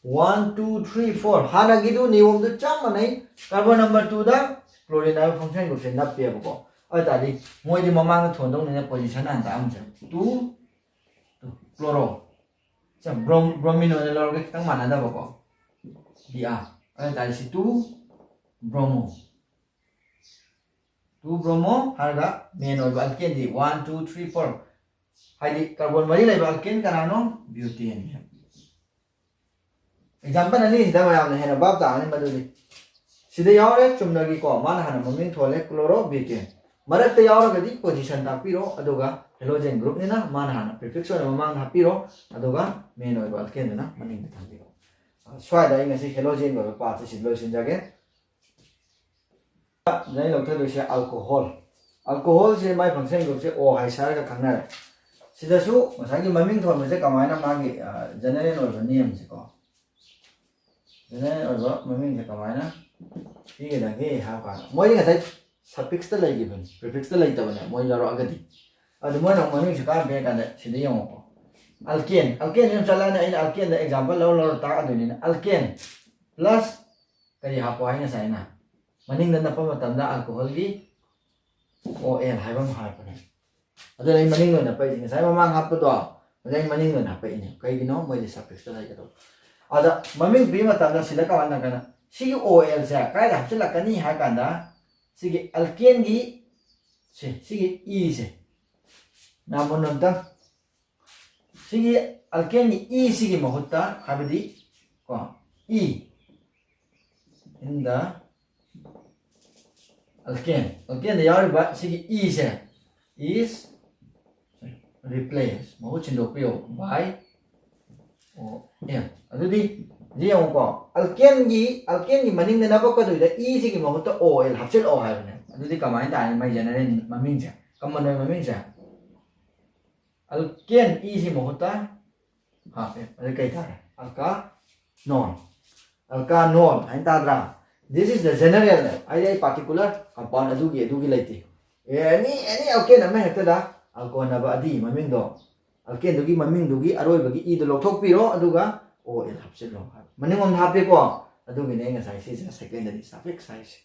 One, two, three, four꯫ ꯍꯥꯟꯅꯒꯤꯗꯨ ꯅꯤꯌꯣꯝꯗꯨ ꯆꯞ ꯃꯥꯟꯅꯩ꯫ ꯀꯥꯔꯕꯣꯟ ꯅꯝꯕꯔ ꯇꯨꯗ ꯀ꯭ꯂꯣꯔꯤꯟ ꯍꯥꯏꯕ ꯐꯪꯁꯅꯦꯜ ꯒ꯭ꯔꯨꯞꯁꯦ ꯅꯞꯄꯦꯕꯀꯣ꯫ ꯑꯗꯨ ꯇꯥꯔꯗꯤ ꯃꯣꯏꯗꯤ ꯃꯃꯥꯡꯗ ꯊꯣꯟꯗꯧꯅꯤꯅ ꯄꯣꯖꯤꯁꯟ ꯍꯥꯟꯅ ꯇꯥꯛꯑꯝꯁꯦ꯫ Two, two, chloro꯫ ꯁꯦ ꯕ꯭ꯔꯣꯝ-, ꯕ꯭ꯔꯣꯃꯤꯟ ꯑꯣꯏꯅ ꯂꯧꯔꯒꯦ, ꯈꯤꯇꯪ ꯃꯥꯟꯅꯗꯕꯀꯣ꯫ B R. ꯑꯗꯨ ꯇꯥꯔꯗꯤ ꯁꯤ two, bromo꯫ Two bromo ꯍꯥꯏꯔꯒ ꯃꯦꯟ ꯑꯣꯏꯕ ꯑꯜꯀꯦꯟꯗꯤ one, two, three, four꯫ ꯍꯥꯏꯗꯤ ꯀꯥꯔꯕꯣꯟ ꯃꯔꯤ ꯂꯩꯕ ꯑꯜꯀꯦꯟ ꯀꯅꯥꯅꯣ? ꯕ꯭ꯌꯨꯇꯦꯟ꯫ ꯑꯦꯛꯖꯥꯝꯄꯜ ꯑꯅꯤꯁꯤꯗ ꯃꯌꯥꯝꯅ ꯍꯦꯟꯅ ꯚꯥꯞ ꯇꯥꯔꯅꯤ ꯃꯗꯨꯗꯤ꯫ ꯁꯤꯗ ꯌꯥꯎꯔꯦ ꯆꯨꯝꯅꯒꯤꯀꯣ, ꯃꯥꯅ ꯍꯥꯟꯅ ꯃꯃꯤꯡ ꯊꯣꯜꯂꯦ, ꯀ꯭ꯂꯣꯔꯣ ꯕ꯭ꯌꯨꯇꯦꯟ꯫ ꯃꯔꯛꯇ ꯌꯥꯎꯔꯒꯗꯤ ꯄꯣꯖꯤꯁꯟ ꯇꯥꯛꯄꯤꯔꯣ, ꯑꯗꯨꯒ ꯍꯦꯂꯣꯖꯦꯟ ꯒ꯭ꯔꯨꯞꯅꯤꯅ ꯃꯥꯅ ꯍꯥꯟꯅ ꯄ꯭ꯔꯤꯐꯤꯛꯁ ꯑꯣꯏꯅ ꯃꯃꯥꯡꯗ ꯍꯥꯞꯄꯤꯔꯣ, ꯑꯗꯨꯒ ꯃꯦꯟ ꯑꯣꯏꯕ ꯑꯜꯀꯦꯟꯗꯨꯅ ꯃꯅꯤꯡꯗ ꯊꯝꯕꯤꯔꯣ꯫ ꯁ꯭ꯋꯥꯏꯗ ꯑꯩ ꯉꯁꯤ ꯍꯦꯂꯣꯖꯦꯟ ꯑꯣꯏꯕ ꯄꯥꯔꯠꯁꯦ ꯁꯤ ꯂꯣꯏꯁꯤꯟꯖꯒꯦ꯫ ꯁꯤꯗ ꯑꯩ ꯂꯧꯊꯗꯣꯏꯁꯦ ꯑꯜꯀꯣꯍꯣꯜ꯫ ꯑꯜꯀꯣꯍꯣꯜꯁꯦ ꯃꯥꯏ ꯐꯪꯁꯟ ꯒ꯭ꯔꯨꯞꯁꯦ ꯑꯣ ꯍꯥꯏꯁꯥꯔꯒ ꯈꯪꯅꯔꯦ꯫ ꯁꯤꯗꯁꯨ ꯉꯁꯥꯏꯒꯤ ꯃꯃꯤꯡ ꯊꯣꯟꯕꯁꯦ ꯀꯃꯥꯏꯅ ꯃꯥꯒꯤ, ꯑ, ꯖꯦꯅꯔꯦꯜ ꯑꯣꯏꯕ ꯅꯦꯝꯁꯦꯀꯣ, ꯖꯦꯅꯔꯦꯜ ꯑꯣꯏꯕ ꯃꯃꯤꯡꯁꯦ ꯀꯃꯥꯏꯅ ꯄꯤꯒꯗꯒꯦ ꯍꯥꯏꯕ ꯀꯥꯟꯗ, ꯃꯣꯏꯗꯤ ꯉꯁꯥꯏ ꯁꯐꯤꯛꯁꯇ ꯂꯩꯈꯤꯕꯅꯤ, ꯄ꯭ꯔꯤꯐꯤꯛꯁꯇ ꯂꯩꯇꯕꯅꯦ ꯃꯣꯏ ꯂꯧꯔꯛꯑꯒꯗꯤ꯫ ꯑꯗꯨ ꯃꯣꯏꯅ ꯑꯃꯨꯛ ꯃꯃꯤꯡꯁꯦ ꯀꯥꯏ ꯄꯤꯔ ꯀꯥꯟꯗ ꯁꯤꯗ ꯌꯦꯡꯉꯣꯀꯣ, ꯑꯜꯀꯦꯟ, ꯑꯜꯀꯦꯟ ꯑꯃ ꯆꯠꯂꯛꯑꯅꯤ꯫ ꯑꯩꯅ ꯑꯜꯀꯦꯟꯗ ꯑꯦꯛꯖꯥꯝꯄꯜ ꯂꯧꯔ ꯂꯧꯔ ꯇꯥꯛꯑꯗꯣꯏꯅꯤꯅ, ꯑꯜꯀꯦꯟ ꯄ꯭ꯂꯁ ꯀꯔꯤ ꯍꯥꯞꯄꯣ ꯍꯥꯏ ꯉꯁꯥꯏ ꯑꯩꯅ? ꯃꯅꯤꯡꯗ ꯅꯞꯄ ꯃꯇꯝꯗ ꯑꯜꯀꯣꯍꯣꯜꯒꯤ ꯑꯣ ꯑꯦꯜ ꯍꯥꯏꯕ ꯑꯃ ꯍꯥꯏꯔꯛꯄꯅꯦ꯫ ꯑꯗꯨꯅ ꯑꯩ ꯃꯅꯤꯡ ꯑꯣꯏꯅ ꯍꯥꯞꯄꯛꯏꯁꯦ꯫ ꯉꯁꯥꯏ ꯃꯃꯥꯡ ꯍꯥꯞꯄꯗꯣ, ꯑꯗꯨ ꯑꯩ ꯃꯅꯤꯡ ꯑꯣꯏꯅ ꯍꯥꯞꯄꯛꯏꯅꯦ꯫ ꯀꯩꯒꯤꯅꯣ? ꯃꯣꯏꯗꯤ ꯁꯐꯤꯛꯁꯇ ꯂꯩꯒꯗꯧꯕ꯫ ꯑꯗ ꯃꯃꯤꯡ ꯄꯤꯕ ꯃꯇꯝꯗ ꯁꯤꯗ ꯀꯃꯥꯏꯅ ꯀꯩꯅꯣ? ꯁꯤꯒꯤ ꯑꯣ ꯑꯦꯜꯁꯦ ꯀꯗꯥꯏꯗ ꯍꯥꯞꯆꯤꯜꯂꯛꯀꯅꯤ ꯍꯥꯏ ꯀꯥꯟꯗ, ꯁꯤꯒꯤ ꯑꯜꯀꯦꯟꯒꯤ, ꯁꯦ, ꯁꯤꯒꯤ ꯏꯁꯦ, ꯃꯌꯥꯝ ꯃꯨꯟꯅ ꯑꯝꯇꯪ ꯁꯤꯒꯤ alkaneꯒꯤ E ꯁꯤꯒꯤ ꯃꯍꯨꯠꯇ, ꯍꯥꯏꯕꯗꯤ ꯀꯣ, E in the alkane, alkaneꯗ ꯌꯥꯎꯔꯤꯕ ꯁꯤꯒꯤ E ꯁꯦ is replace, ꯃꯍꯨꯠ ꯁꯤꯟꯗꯣꯛꯄꯤꯌꯨ, by O L꯫ ꯑꯗꯨꯗꯤ ꯁꯤ ꯌꯦꯡꯉꯨꯀꯣ, alkaneꯒꯤ alkaneꯒꯤ ꯃꯅꯤꯡꯗ ꯅꯞꯄꯛꯀꯗꯣꯏꯗ E ꯁꯤꯒꯤ ꯃꯍꯨꯠꯇ O L ꯍꯥꯞꯆꯤꯜꯂꯛꯑꯣ ꯍꯥꯏꯕꯅꯦ꯫ ꯑꯗꯨꯗꯤ ꯀꯃꯥꯏꯅ ꯇꯥꯔꯅꯤ ꯃꯥꯏ general ꯃꯃꯤꯡꯁꯦ, common ꯑꯣꯏꯕ ꯃꯃꯤꯡꯁꯦ? Alkane E ꯁꯤ ꯃꯍꯨꯠꯇ ꯍꯥꯞꯄꯦ꯫ ꯑꯗꯨ ꯀꯩ ꯇꯥꯔꯦ? Alkanol꯫ Alkanol ꯍꯥꯏꯅ ꯇꯥꯗ꯭ꯔꯥ? This is the general ꯅꯦ꯫ ꯍꯥꯏꯗꯤ ꯑꯩ particular compound ꯑꯗꯨꯒꯤ ꯑꯗꯨꯒꯤ ꯂꯩꯇꯦ꯫ Any any alkane ꯑꯃ ꯍꯦꯛꯇꯗ alcohol ꯍꯥꯏꯕ ꯑꯗꯤ ꯃꯃꯤꯡꯗꯣ, alkaneꯗꯨꯒꯤ ꯃꯃꯤꯡꯗꯨꯒꯤ ꯑꯔꯣꯏꯕꯒꯤ Eꯗꯣ ꯂꯧꯊꯣꯛꯄꯤꯔꯣ, ꯑꯗꯨꯒ O L ꯍꯥꯞꯆꯤꯜꯂꯣ ꯍꯥꯏꯕ꯫ ꯃꯅꯤꯡꯂꯣꯝꯗ ꯍꯥꯞꯄꯦꯀꯣ꯫ ꯑꯗꯨꯒꯤꯅꯦ ꯑꯩ ꯉꯁꯥꯏ ꯁꯤꯁꯦ secondary suffix ꯍꯥꯏꯁꯦ꯫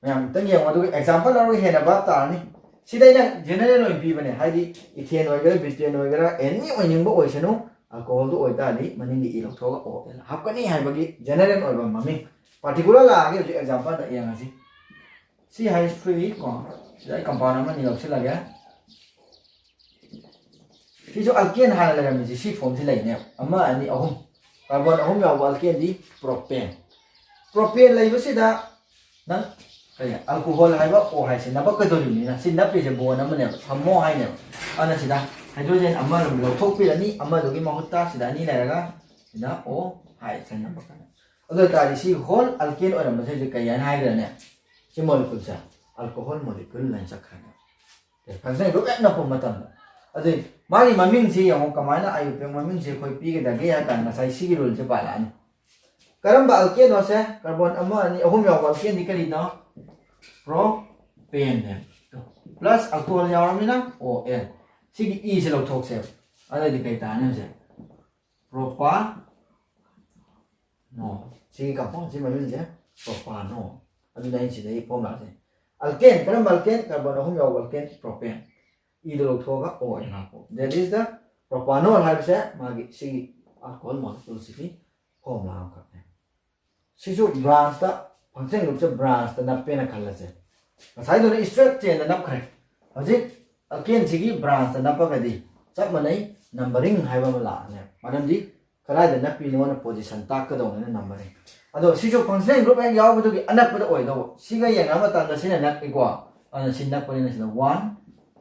ꯃꯌꯥꯝ ꯑꯝꯇꯪ ꯌꯦꯡꯉꯣ, ꯑꯗꯨꯒ example ꯂꯧꯔꯒ ꯍꯦꯟꯅ ꯚꯥꯞ ꯇꯥꯔꯅꯤ꯫ ꯁꯤꯗ ꯑꯩꯅ general ꯑꯣꯏꯅ ꯄꯤꯕꯅꯦ, ꯍꯥꯏꯗꯤ ethane ꯑꯣꯏꯒꯦꯔꯥ, butane ꯑꯣꯏꯒꯦꯔꯥ, any ꯑꯣꯏꯅꯤꯡꯕ ꯑꯣꯏꯁꯅꯨ, alcoholꯗꯨ ꯑꯣꯏꯇꯥꯔꯗꯤ ꯃꯅꯤꯡꯒꯤ E ꯂꯧꯊꯣꯛꯑꯒ O L ꯍꯥꯞꯀꯅꯤ ꯍꯥꯏꯕꯒꯤ general ꯑꯣꯏꯕ ꯃꯃꯤꯡ꯫ Particular ꯂꯥꯛꯑꯒꯦ ꯍꯧꯖꯤꯛ exampleꯗ ꯌꯦꯡꯉꯁꯤ꯫ C H three ꯀꯣ, ꯁꯤꯗ ꯑꯩ compound ꯑꯃꯅꯤ ꯂꯧꯁꯤꯜꯂꯒꯦ꯫ ꯁꯤꯁꯨ alkane ꯍꯥꯟꯅ ꯂꯩꯔꯝꯃꯤꯁꯦ ꯁꯤ formꯁꯤ ꯂꯩꯅꯦꯕ꯫ ꯑꯃ, ꯑꯅꯤ, ꯑꯍꯨꯝ꯫ Carbon ꯑꯍꯨꯝ ꯌꯥꯎꯕ alkaneꯗꯤ propane꯫ Propane ꯂꯩꯕꯁꯤꯗ ꯅꯪ ꯀꯔꯤ, alcohol ꯍꯥꯏꯕ O ꯍꯥꯏꯁꯦ ꯅꯞꯄꯛꯀꯗꯧꯔꯤꯕꯅꯤꯅ, ꯁꯤ ꯅꯞꯄꯤꯁꯦ bond ꯑꯃꯅꯦꯕ, ꯁꯝꯃꯣ ꯍꯥꯏꯅꯦꯕ꯫ ꯑꯗꯨꯅ ꯁꯤꯗ hydrogen ꯑꯃ ꯑꯗꯨꯝ ꯂꯧꯊꯣꯛꯄꯤꯔꯅꯤ, ꯑꯃꯗꯨꯒꯤ ꯃꯍꯨꯠꯇ ꯁꯤꯗ ꯑꯅꯤ ꯂꯩꯔꯒ ꯁꯤꯗ O ꯍꯥꯏꯁꯦ ꯅꯞꯄꯛꯀꯅꯤ꯫ ꯑꯗꯨ ꯑꯣꯏꯇꯥꯔꯗꯤ ꯁꯤ whole alkane ꯑꯣꯏꯔꯝꯕꯁꯦ ꯍꯧꯖꯤꯛ ꯀꯩ ꯍꯥꯏꯅ ꯍꯥꯏꯈ꯭ꯔꯅꯤ? ꯁꯤ moleculeꯁꯦ alcohol molecule ꯍꯥꯏꯅ ꯆꯠꯈ꯭ꯔꯅꯤ꯫ ꯐꯖꯅ group ꯍꯦꯛ ꯅꯞꯄ ꯃꯇꯝꯗ꯫ ꯑꯗꯨ ꯃꯥꯒꯤ ꯃꯃꯤꯡꯁꯤ ꯌꯦꯡꯉꯣ, ꯀꯃꯥꯏꯅ IUPAC ꯃꯃꯤꯡꯁꯤ ꯑꯩꯈꯣꯏ ꯄꯤꯒꯗꯒꯦ ꯍꯥꯏ ꯀꯥꯟꯗ ꯉꯁꯥꯏ ꯁꯤꯒꯤ ruleꯁꯦ ꯄꯥꯜꯂꯛꯑꯅꯤ꯫ ꯀꯔꯝꯕ alkaneꯅꯣꯁꯦ? Carbon ꯑꯃ, ꯑꯅꯤ, ꯑꯍꯨꯝ ꯌꯥꯎꯕ alkaneꯗꯤ ꯀꯔꯤꯅꯣ? Propaneꯅꯦ꯫ Plus alcohol ꯌꯥꯎꯔꯕꯅꯤꯅ O L꯫ ꯁꯤꯒꯤ Eꯁꯦ ꯂꯧꯊꯣꯛꯁꯦꯕ꯫ ꯑꯗꯨꯗꯤ ꯀꯩ ꯇꯥꯔꯅꯤ ꯍꯧꯖꯤꯛ? Propanol꯫ ꯁꯤꯒꯤ compoundꯁꯤ ꯃꯃꯤꯡꯁꯦ propanol꯫ ꯑꯗꯨꯅ ꯑꯩꯅ ꯁꯤꯗꯒꯤ formulaꯁꯦ, alkane, ꯀꯔꯝꯕ alkane? Carbon ꯑꯍꯨꯝ ꯌꯥꯎꯕ alkane, propane꯫ Eꯗꯣ ꯂꯧꯊꯣꯛꯑꯒ O ꯑꯣꯏꯅ ꯍꯥꯞꯄꯣ꯫ That is the propanol ꯍꯥꯏꯕꯁꯦ ꯃꯥꯒꯤ ꯁꯤꯒꯤ alcohol moleculeꯁꯤꯒꯤ formula ꯑꯃꯈꯛꯅꯦ꯫ ꯁꯤꯁꯨ branchꯇ, function groupꯁꯦ branchꯇ ꯅꯞꯄꯦꯅ ꯈꯜꯂꯁꯦ꯫ ꯉꯁꯥꯏꯗꯨꯅ straight chainꯗ ꯅꯞꯈ꯭ꯔꯦ꯫ ꯍꯧꯖꯤꯛ alkaneꯁꯤꯒꯤ branchꯇ ꯅꯞꯄꯒꯗꯤ ꯆꯞ ꯃꯥꯟꯅꯩ, numbering ꯍꯥꯏꯕ ꯑꯃ ꯂꯥꯛꯑꯅꯦꯕ꯫ ꯃꯔꯝꯗꯤ ꯀꯗꯥꯏꯗ ꯅꯞꯄꯤꯅꯣꯅ position ꯇꯥꯛꯀꯗꯧꯅꯤꯅ numbering꯫ ꯑꯗꯣ ꯁꯤꯁꯨ functional group ꯍꯦꯛ ꯌꯥꯎꯕꯗꯨꯒꯤ ꯑꯅꯛꯄꯗ ꯑꯣꯏꯗꯧꯕ꯫ ꯁꯤꯒ ꯌꯦꯡꯅꯕ ꯃꯇꯝꯗ ꯁꯤꯅ ꯅꯛꯏꯀꯣ꯫ ꯑꯗꯨꯅ ꯁꯤ ꯅꯛꯄꯅꯤꯅ ꯁꯤꯗ one,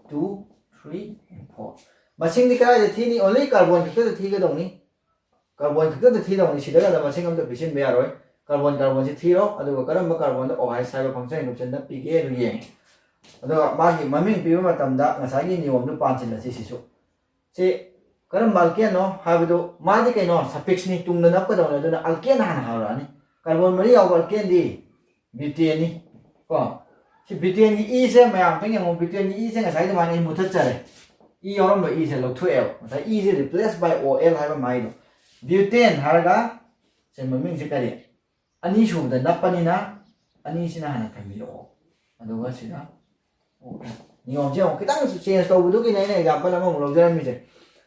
two, three, four꯫ ꯃꯁꯤꯡꯗꯤ ꯀꯗꯥꯏꯗ ꯊꯤꯅꯤ? Only carbon ꯈꯛꯇꯗ ꯊꯤꯒꯗꯧꯅꯤ꯫ Carbon ꯈꯛꯇꯗ ꯊꯤꯗꯧꯅꯤ꯫ ꯁꯤꯗꯒ ꯃꯁꯤꯡ ꯑꯝꯇ ꯄꯤꯁꯤꯟꯕ ꯌꯥꯔꯣꯏ꯫ Carbon, carbon ꯁꯤ ꯊꯤꯔꯣ, ꯑꯗꯨꯒ ꯀꯔꯝꯕ carbon ꯗ OH ꯍꯥꯏꯕ functional group ꯁꯦ ꯅꯞꯄꯤꯒꯦ ꯑꯗꯨ ꯌꯦꯡꯉꯤ꯫ ꯑꯗꯨꯒ ꯃꯥꯒꯤ ꯃꯃꯤꯡ ꯄꯤꯕ ꯃꯇꯝꯗ ꯉꯁꯥꯏꯒꯤ ꯅꯤꯌꯣꯝꯗꯨ ꯄꯥꯟꯁꯤꯜꯂꯁꯤ ꯁꯤꯁꯨ꯫ ꯁꯤ ꯀꯔꯝꯕ alkane ꯅꯣ ꯍꯥꯏꯕꯗꯨ, ꯃꯥꯗꯤ ꯀꯩꯅꯣ, suffix ꯅꯤ, ꯇꯨꯡꯗ ꯅꯞꯀꯗꯧꯅꯤ꯫ ꯑꯗꯨꯅ alkane ꯍꯥꯟꯅ ꯍꯧꯔꯛꯑꯅꯤ꯫ Carbon ꯃꯔꯤ ꯌꯥꯎꯕ alkane ꯗꯤ butane ꯅꯤ꯫ ꯀꯣ, ꯁꯤ butane ꯒꯤ E ꯁꯦ ꯃꯌꯥꯝ ꯑꯝꯇꯪ ꯌꯦꯡꯉꯣ꯫ Butane ꯒꯤ E ꯁꯦ ꯉꯁꯥꯏ ꯑꯗꯨꯃꯥꯏꯅ ꯑꯩ ꯃꯨꯊꯠꯆꯔꯦ꯫ E ꯌꯥꯎꯔꯝꯕ E ꯁꯦ ꯂꯧꯊꯣꯛꯑꯦꯕ꯫ ꯉꯁꯥꯏ E say replace by O L ꯍꯥꯏꯕ ꯃꯥꯏꯗꯣ꯫ Butane ꯍꯥꯏꯔꯒ ꯁꯦ ꯃꯃꯤꯡꯁꯦ ꯀꯔꯤ? ꯑꯅꯤꯁꯨꯕꯗ ꯅꯞꯄꯅꯤꯅ ꯑꯅꯤꯁꯤꯅ ꯍꯥꯟꯅ ꯊꯝꯕꯤꯔꯛꯑꯣ꯫ ꯑꯗꯨꯒ ꯁꯤꯗ OK꯫ ꯅꯤꯌꯣꯝꯁꯦ ꯑꯃꯨꯛ ꯈꯤꯇꯪ change ꯇꯧꯕꯗꯨꯒꯤꯅꯦ ꯑꯩꯅ example ꯑꯃꯃꯨꯛ ꯂꯧꯖꯔꯝꯃꯤꯁꯦ꯫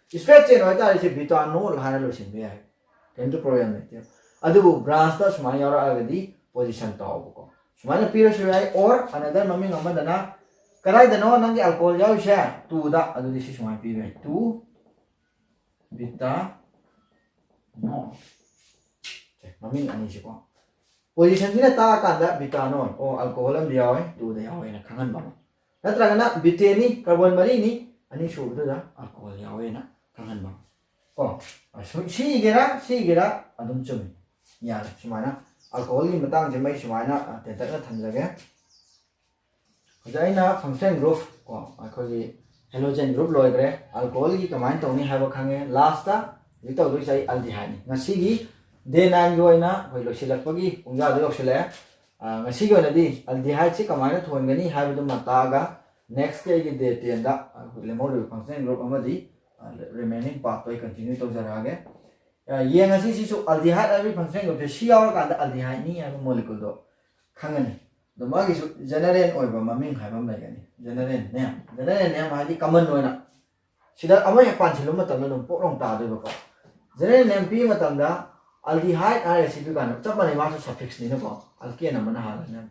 Straight chain ꯑꯣꯏꯇꯥꯔꯗꯤ ꯁꯤ butanol ꯍꯥꯏꯅ ꯂꯣꯏꯁꯤꯟꯕ ꯌꯥꯏ, ꯀꯩꯝꯇ problem ꯂꯩꯇꯦ꯫ ꯑꯗꯨꯕꯨ branch ꯇ ꯁꯨꯃꯥꯏꯅ ꯌꯥꯎꯔꯛꯑꯒꯗꯤ position ꯇꯧꯑꯣꯕꯀꯣ꯫ ꯁꯨꯃꯥꯏꯅ ꯄꯤꯔꯁꯨ ꯌꯥꯏ, or another ꯃꯃꯤꯡ ꯑꯃꯗꯅ, ꯀꯗꯥꯏꯗꯅꯣ ꯅꯪꯒꯤ alcohol ꯌꯥꯎꯔꯤꯁꯦ? Two ꯗ꯫ ꯑꯗꯨꯗꯤ ꯁꯤ ꯁꯨꯃꯥꯏꯅ ꯄꯤꯕ ꯌꯥꯏ, two butanol꯫ ꯁꯦ, ꯃꯃꯤꯡ ꯑꯅꯤꯁꯤꯀꯣ꯫ Position ꯁꯤꯅ ꯇꯥꯛꯑꯀꯥꯟꯗ butanol, ꯑꯣ, alcohol ꯑꯃꯗꯤ ꯌꯥꯎꯋꯦ, two ꯗ ꯌꯥꯎꯋꯦꯅ ꯈꯪꯍꯟꯕ ꯑꯃ꯫ ꯅꯠꯇ꯭ꯔꯒꯅ butane ꯅꯤ, carbon ꯃꯔꯤꯅꯤ, ꯑꯅꯤꯁꯨꯕꯗꯨꯗ alcohol ꯌꯥꯎꯋꯦꯅ ꯈꯪꯍꯟꯕ ꯑꯃ꯫ ꯀꯣ, ꯑꯁꯨꯝ ꯁꯤ ꯏꯒꯦꯔꯥ, ꯁꯤ ꯏꯒꯦꯔꯥ ꯑꯗꯨꯝ ꯆꯨꯝꯃꯤ꯫ ꯌꯥꯔꯦ, ꯁꯨꯃꯥꯏꯅ alcohol ꯒꯤ ꯃꯇꯥꯡꯁꯦ ꯃꯩ ꯁꯨꯃꯥꯏꯅ, ꯑ, ꯇꯦꯟꯇꯛꯅ ꯊꯝꯖꯒꯦ꯫ ꯍꯧꯖꯤꯛ ꯑꯩꯅ functional group ꯀꯣ, ꯑꯩꯈꯣꯏꯒꯤ halogen group ꯂꯣꯏꯈ꯭ꯔꯦ꯫ Alcohol ꯒꯤ ꯀꯃꯥꯏꯅ ꯇꯧꯅꯤ ꯍꯥꯏꯕ ꯈꯪꯉꯦ꯫ Last ꯇ ꯍꯧꯖꯤꯛ ꯇꯧꯗꯣꯏꯁꯦ ꯑꯩ aldehyde ꯅꯤ꯫ ꯉꯁꯤꯒꯤ day nine ꯒꯤ ꯑꯣꯏꯅ ꯑꯩꯈꯣꯏ ꯂꯣꯏꯁꯤꯜꯂꯛꯄꯒꯤ ꯄꯨꯡꯖꯥꯗꯣ ꯌꯧꯁꯤꯜꯂꯛꯑꯦ꯫ ꯑ, ꯉꯁꯤꯒꯤ ꯑꯣꯏꯅꯗꯤ aldehyde ꯁꯤ ꯀꯃꯥꯏꯅ ꯊꯣꯟꯒꯅꯤ ꯍꯥꯏꯕꯗꯨꯃ ꯇꯥꯛꯑꯒ, next ꯀꯤ ꯑꯩꯒꯤ day ten ꯗ ꯑꯩꯈꯣꯏ ꯂꯦꯝꯍꯧꯔꯤꯕ functional group ꯑꯃꯗꯤ, ꯑ, remaining part ꯇꯣ ꯑꯩ continue ꯇꯧꯖꯔꯛꯑꯒꯦ꯫ ꯑ, ꯌꯦꯡꯉꯁꯤ ꯁꯤꯁꯨ aldehyde ꯍꯥꯏꯕꯒꯤ functional group ꯁꯦ ꯁꯤ ꯌꯥꯎꯔꯀꯥꯟꯗ aldehyde ꯅꯤ ꯍꯥꯏꯕ molecule ꯗꯣ ꯈꯪꯉꯅꯤ꯫ ꯑꯗꯣ ꯃꯥꯒꯤꯁꯨ general ꯑꯣꯏꯕ ꯃꯃꯤꯡ ꯍꯥꯏꯕ ꯑꯃ ꯂꯩꯒꯅꯤ꯫ General name꯫ General name ꯍꯥꯏꯗꯤ common ꯑꯣꯏꯅ ꯁꯤꯗ ꯑꯃ ꯍꯦꯛ ꯄꯥꯟꯁꯤꯜꯂꯨꯕ ꯃꯇꯝꯗ ꯑꯗꯨꯝ ꯄꯣꯛ ꯂꯥꯎ ꯇꯥꯗꯣꯏꯕꯀꯣ꯫ General name ꯄꯤꯕ ꯃꯇꯝꯗ aldehyde ꯍꯥꯏꯔꯦ ꯁꯤ ꯄꯤ ꯀꯥꯟꯗ ꯆꯞ ꯃꯥꯟꯅꯩ, ꯃꯥꯁꯨ suffix ꯅꯤꯅꯀꯣ, alkane ꯑꯃꯅ ꯍꯥꯜꯂꯅꯤ꯫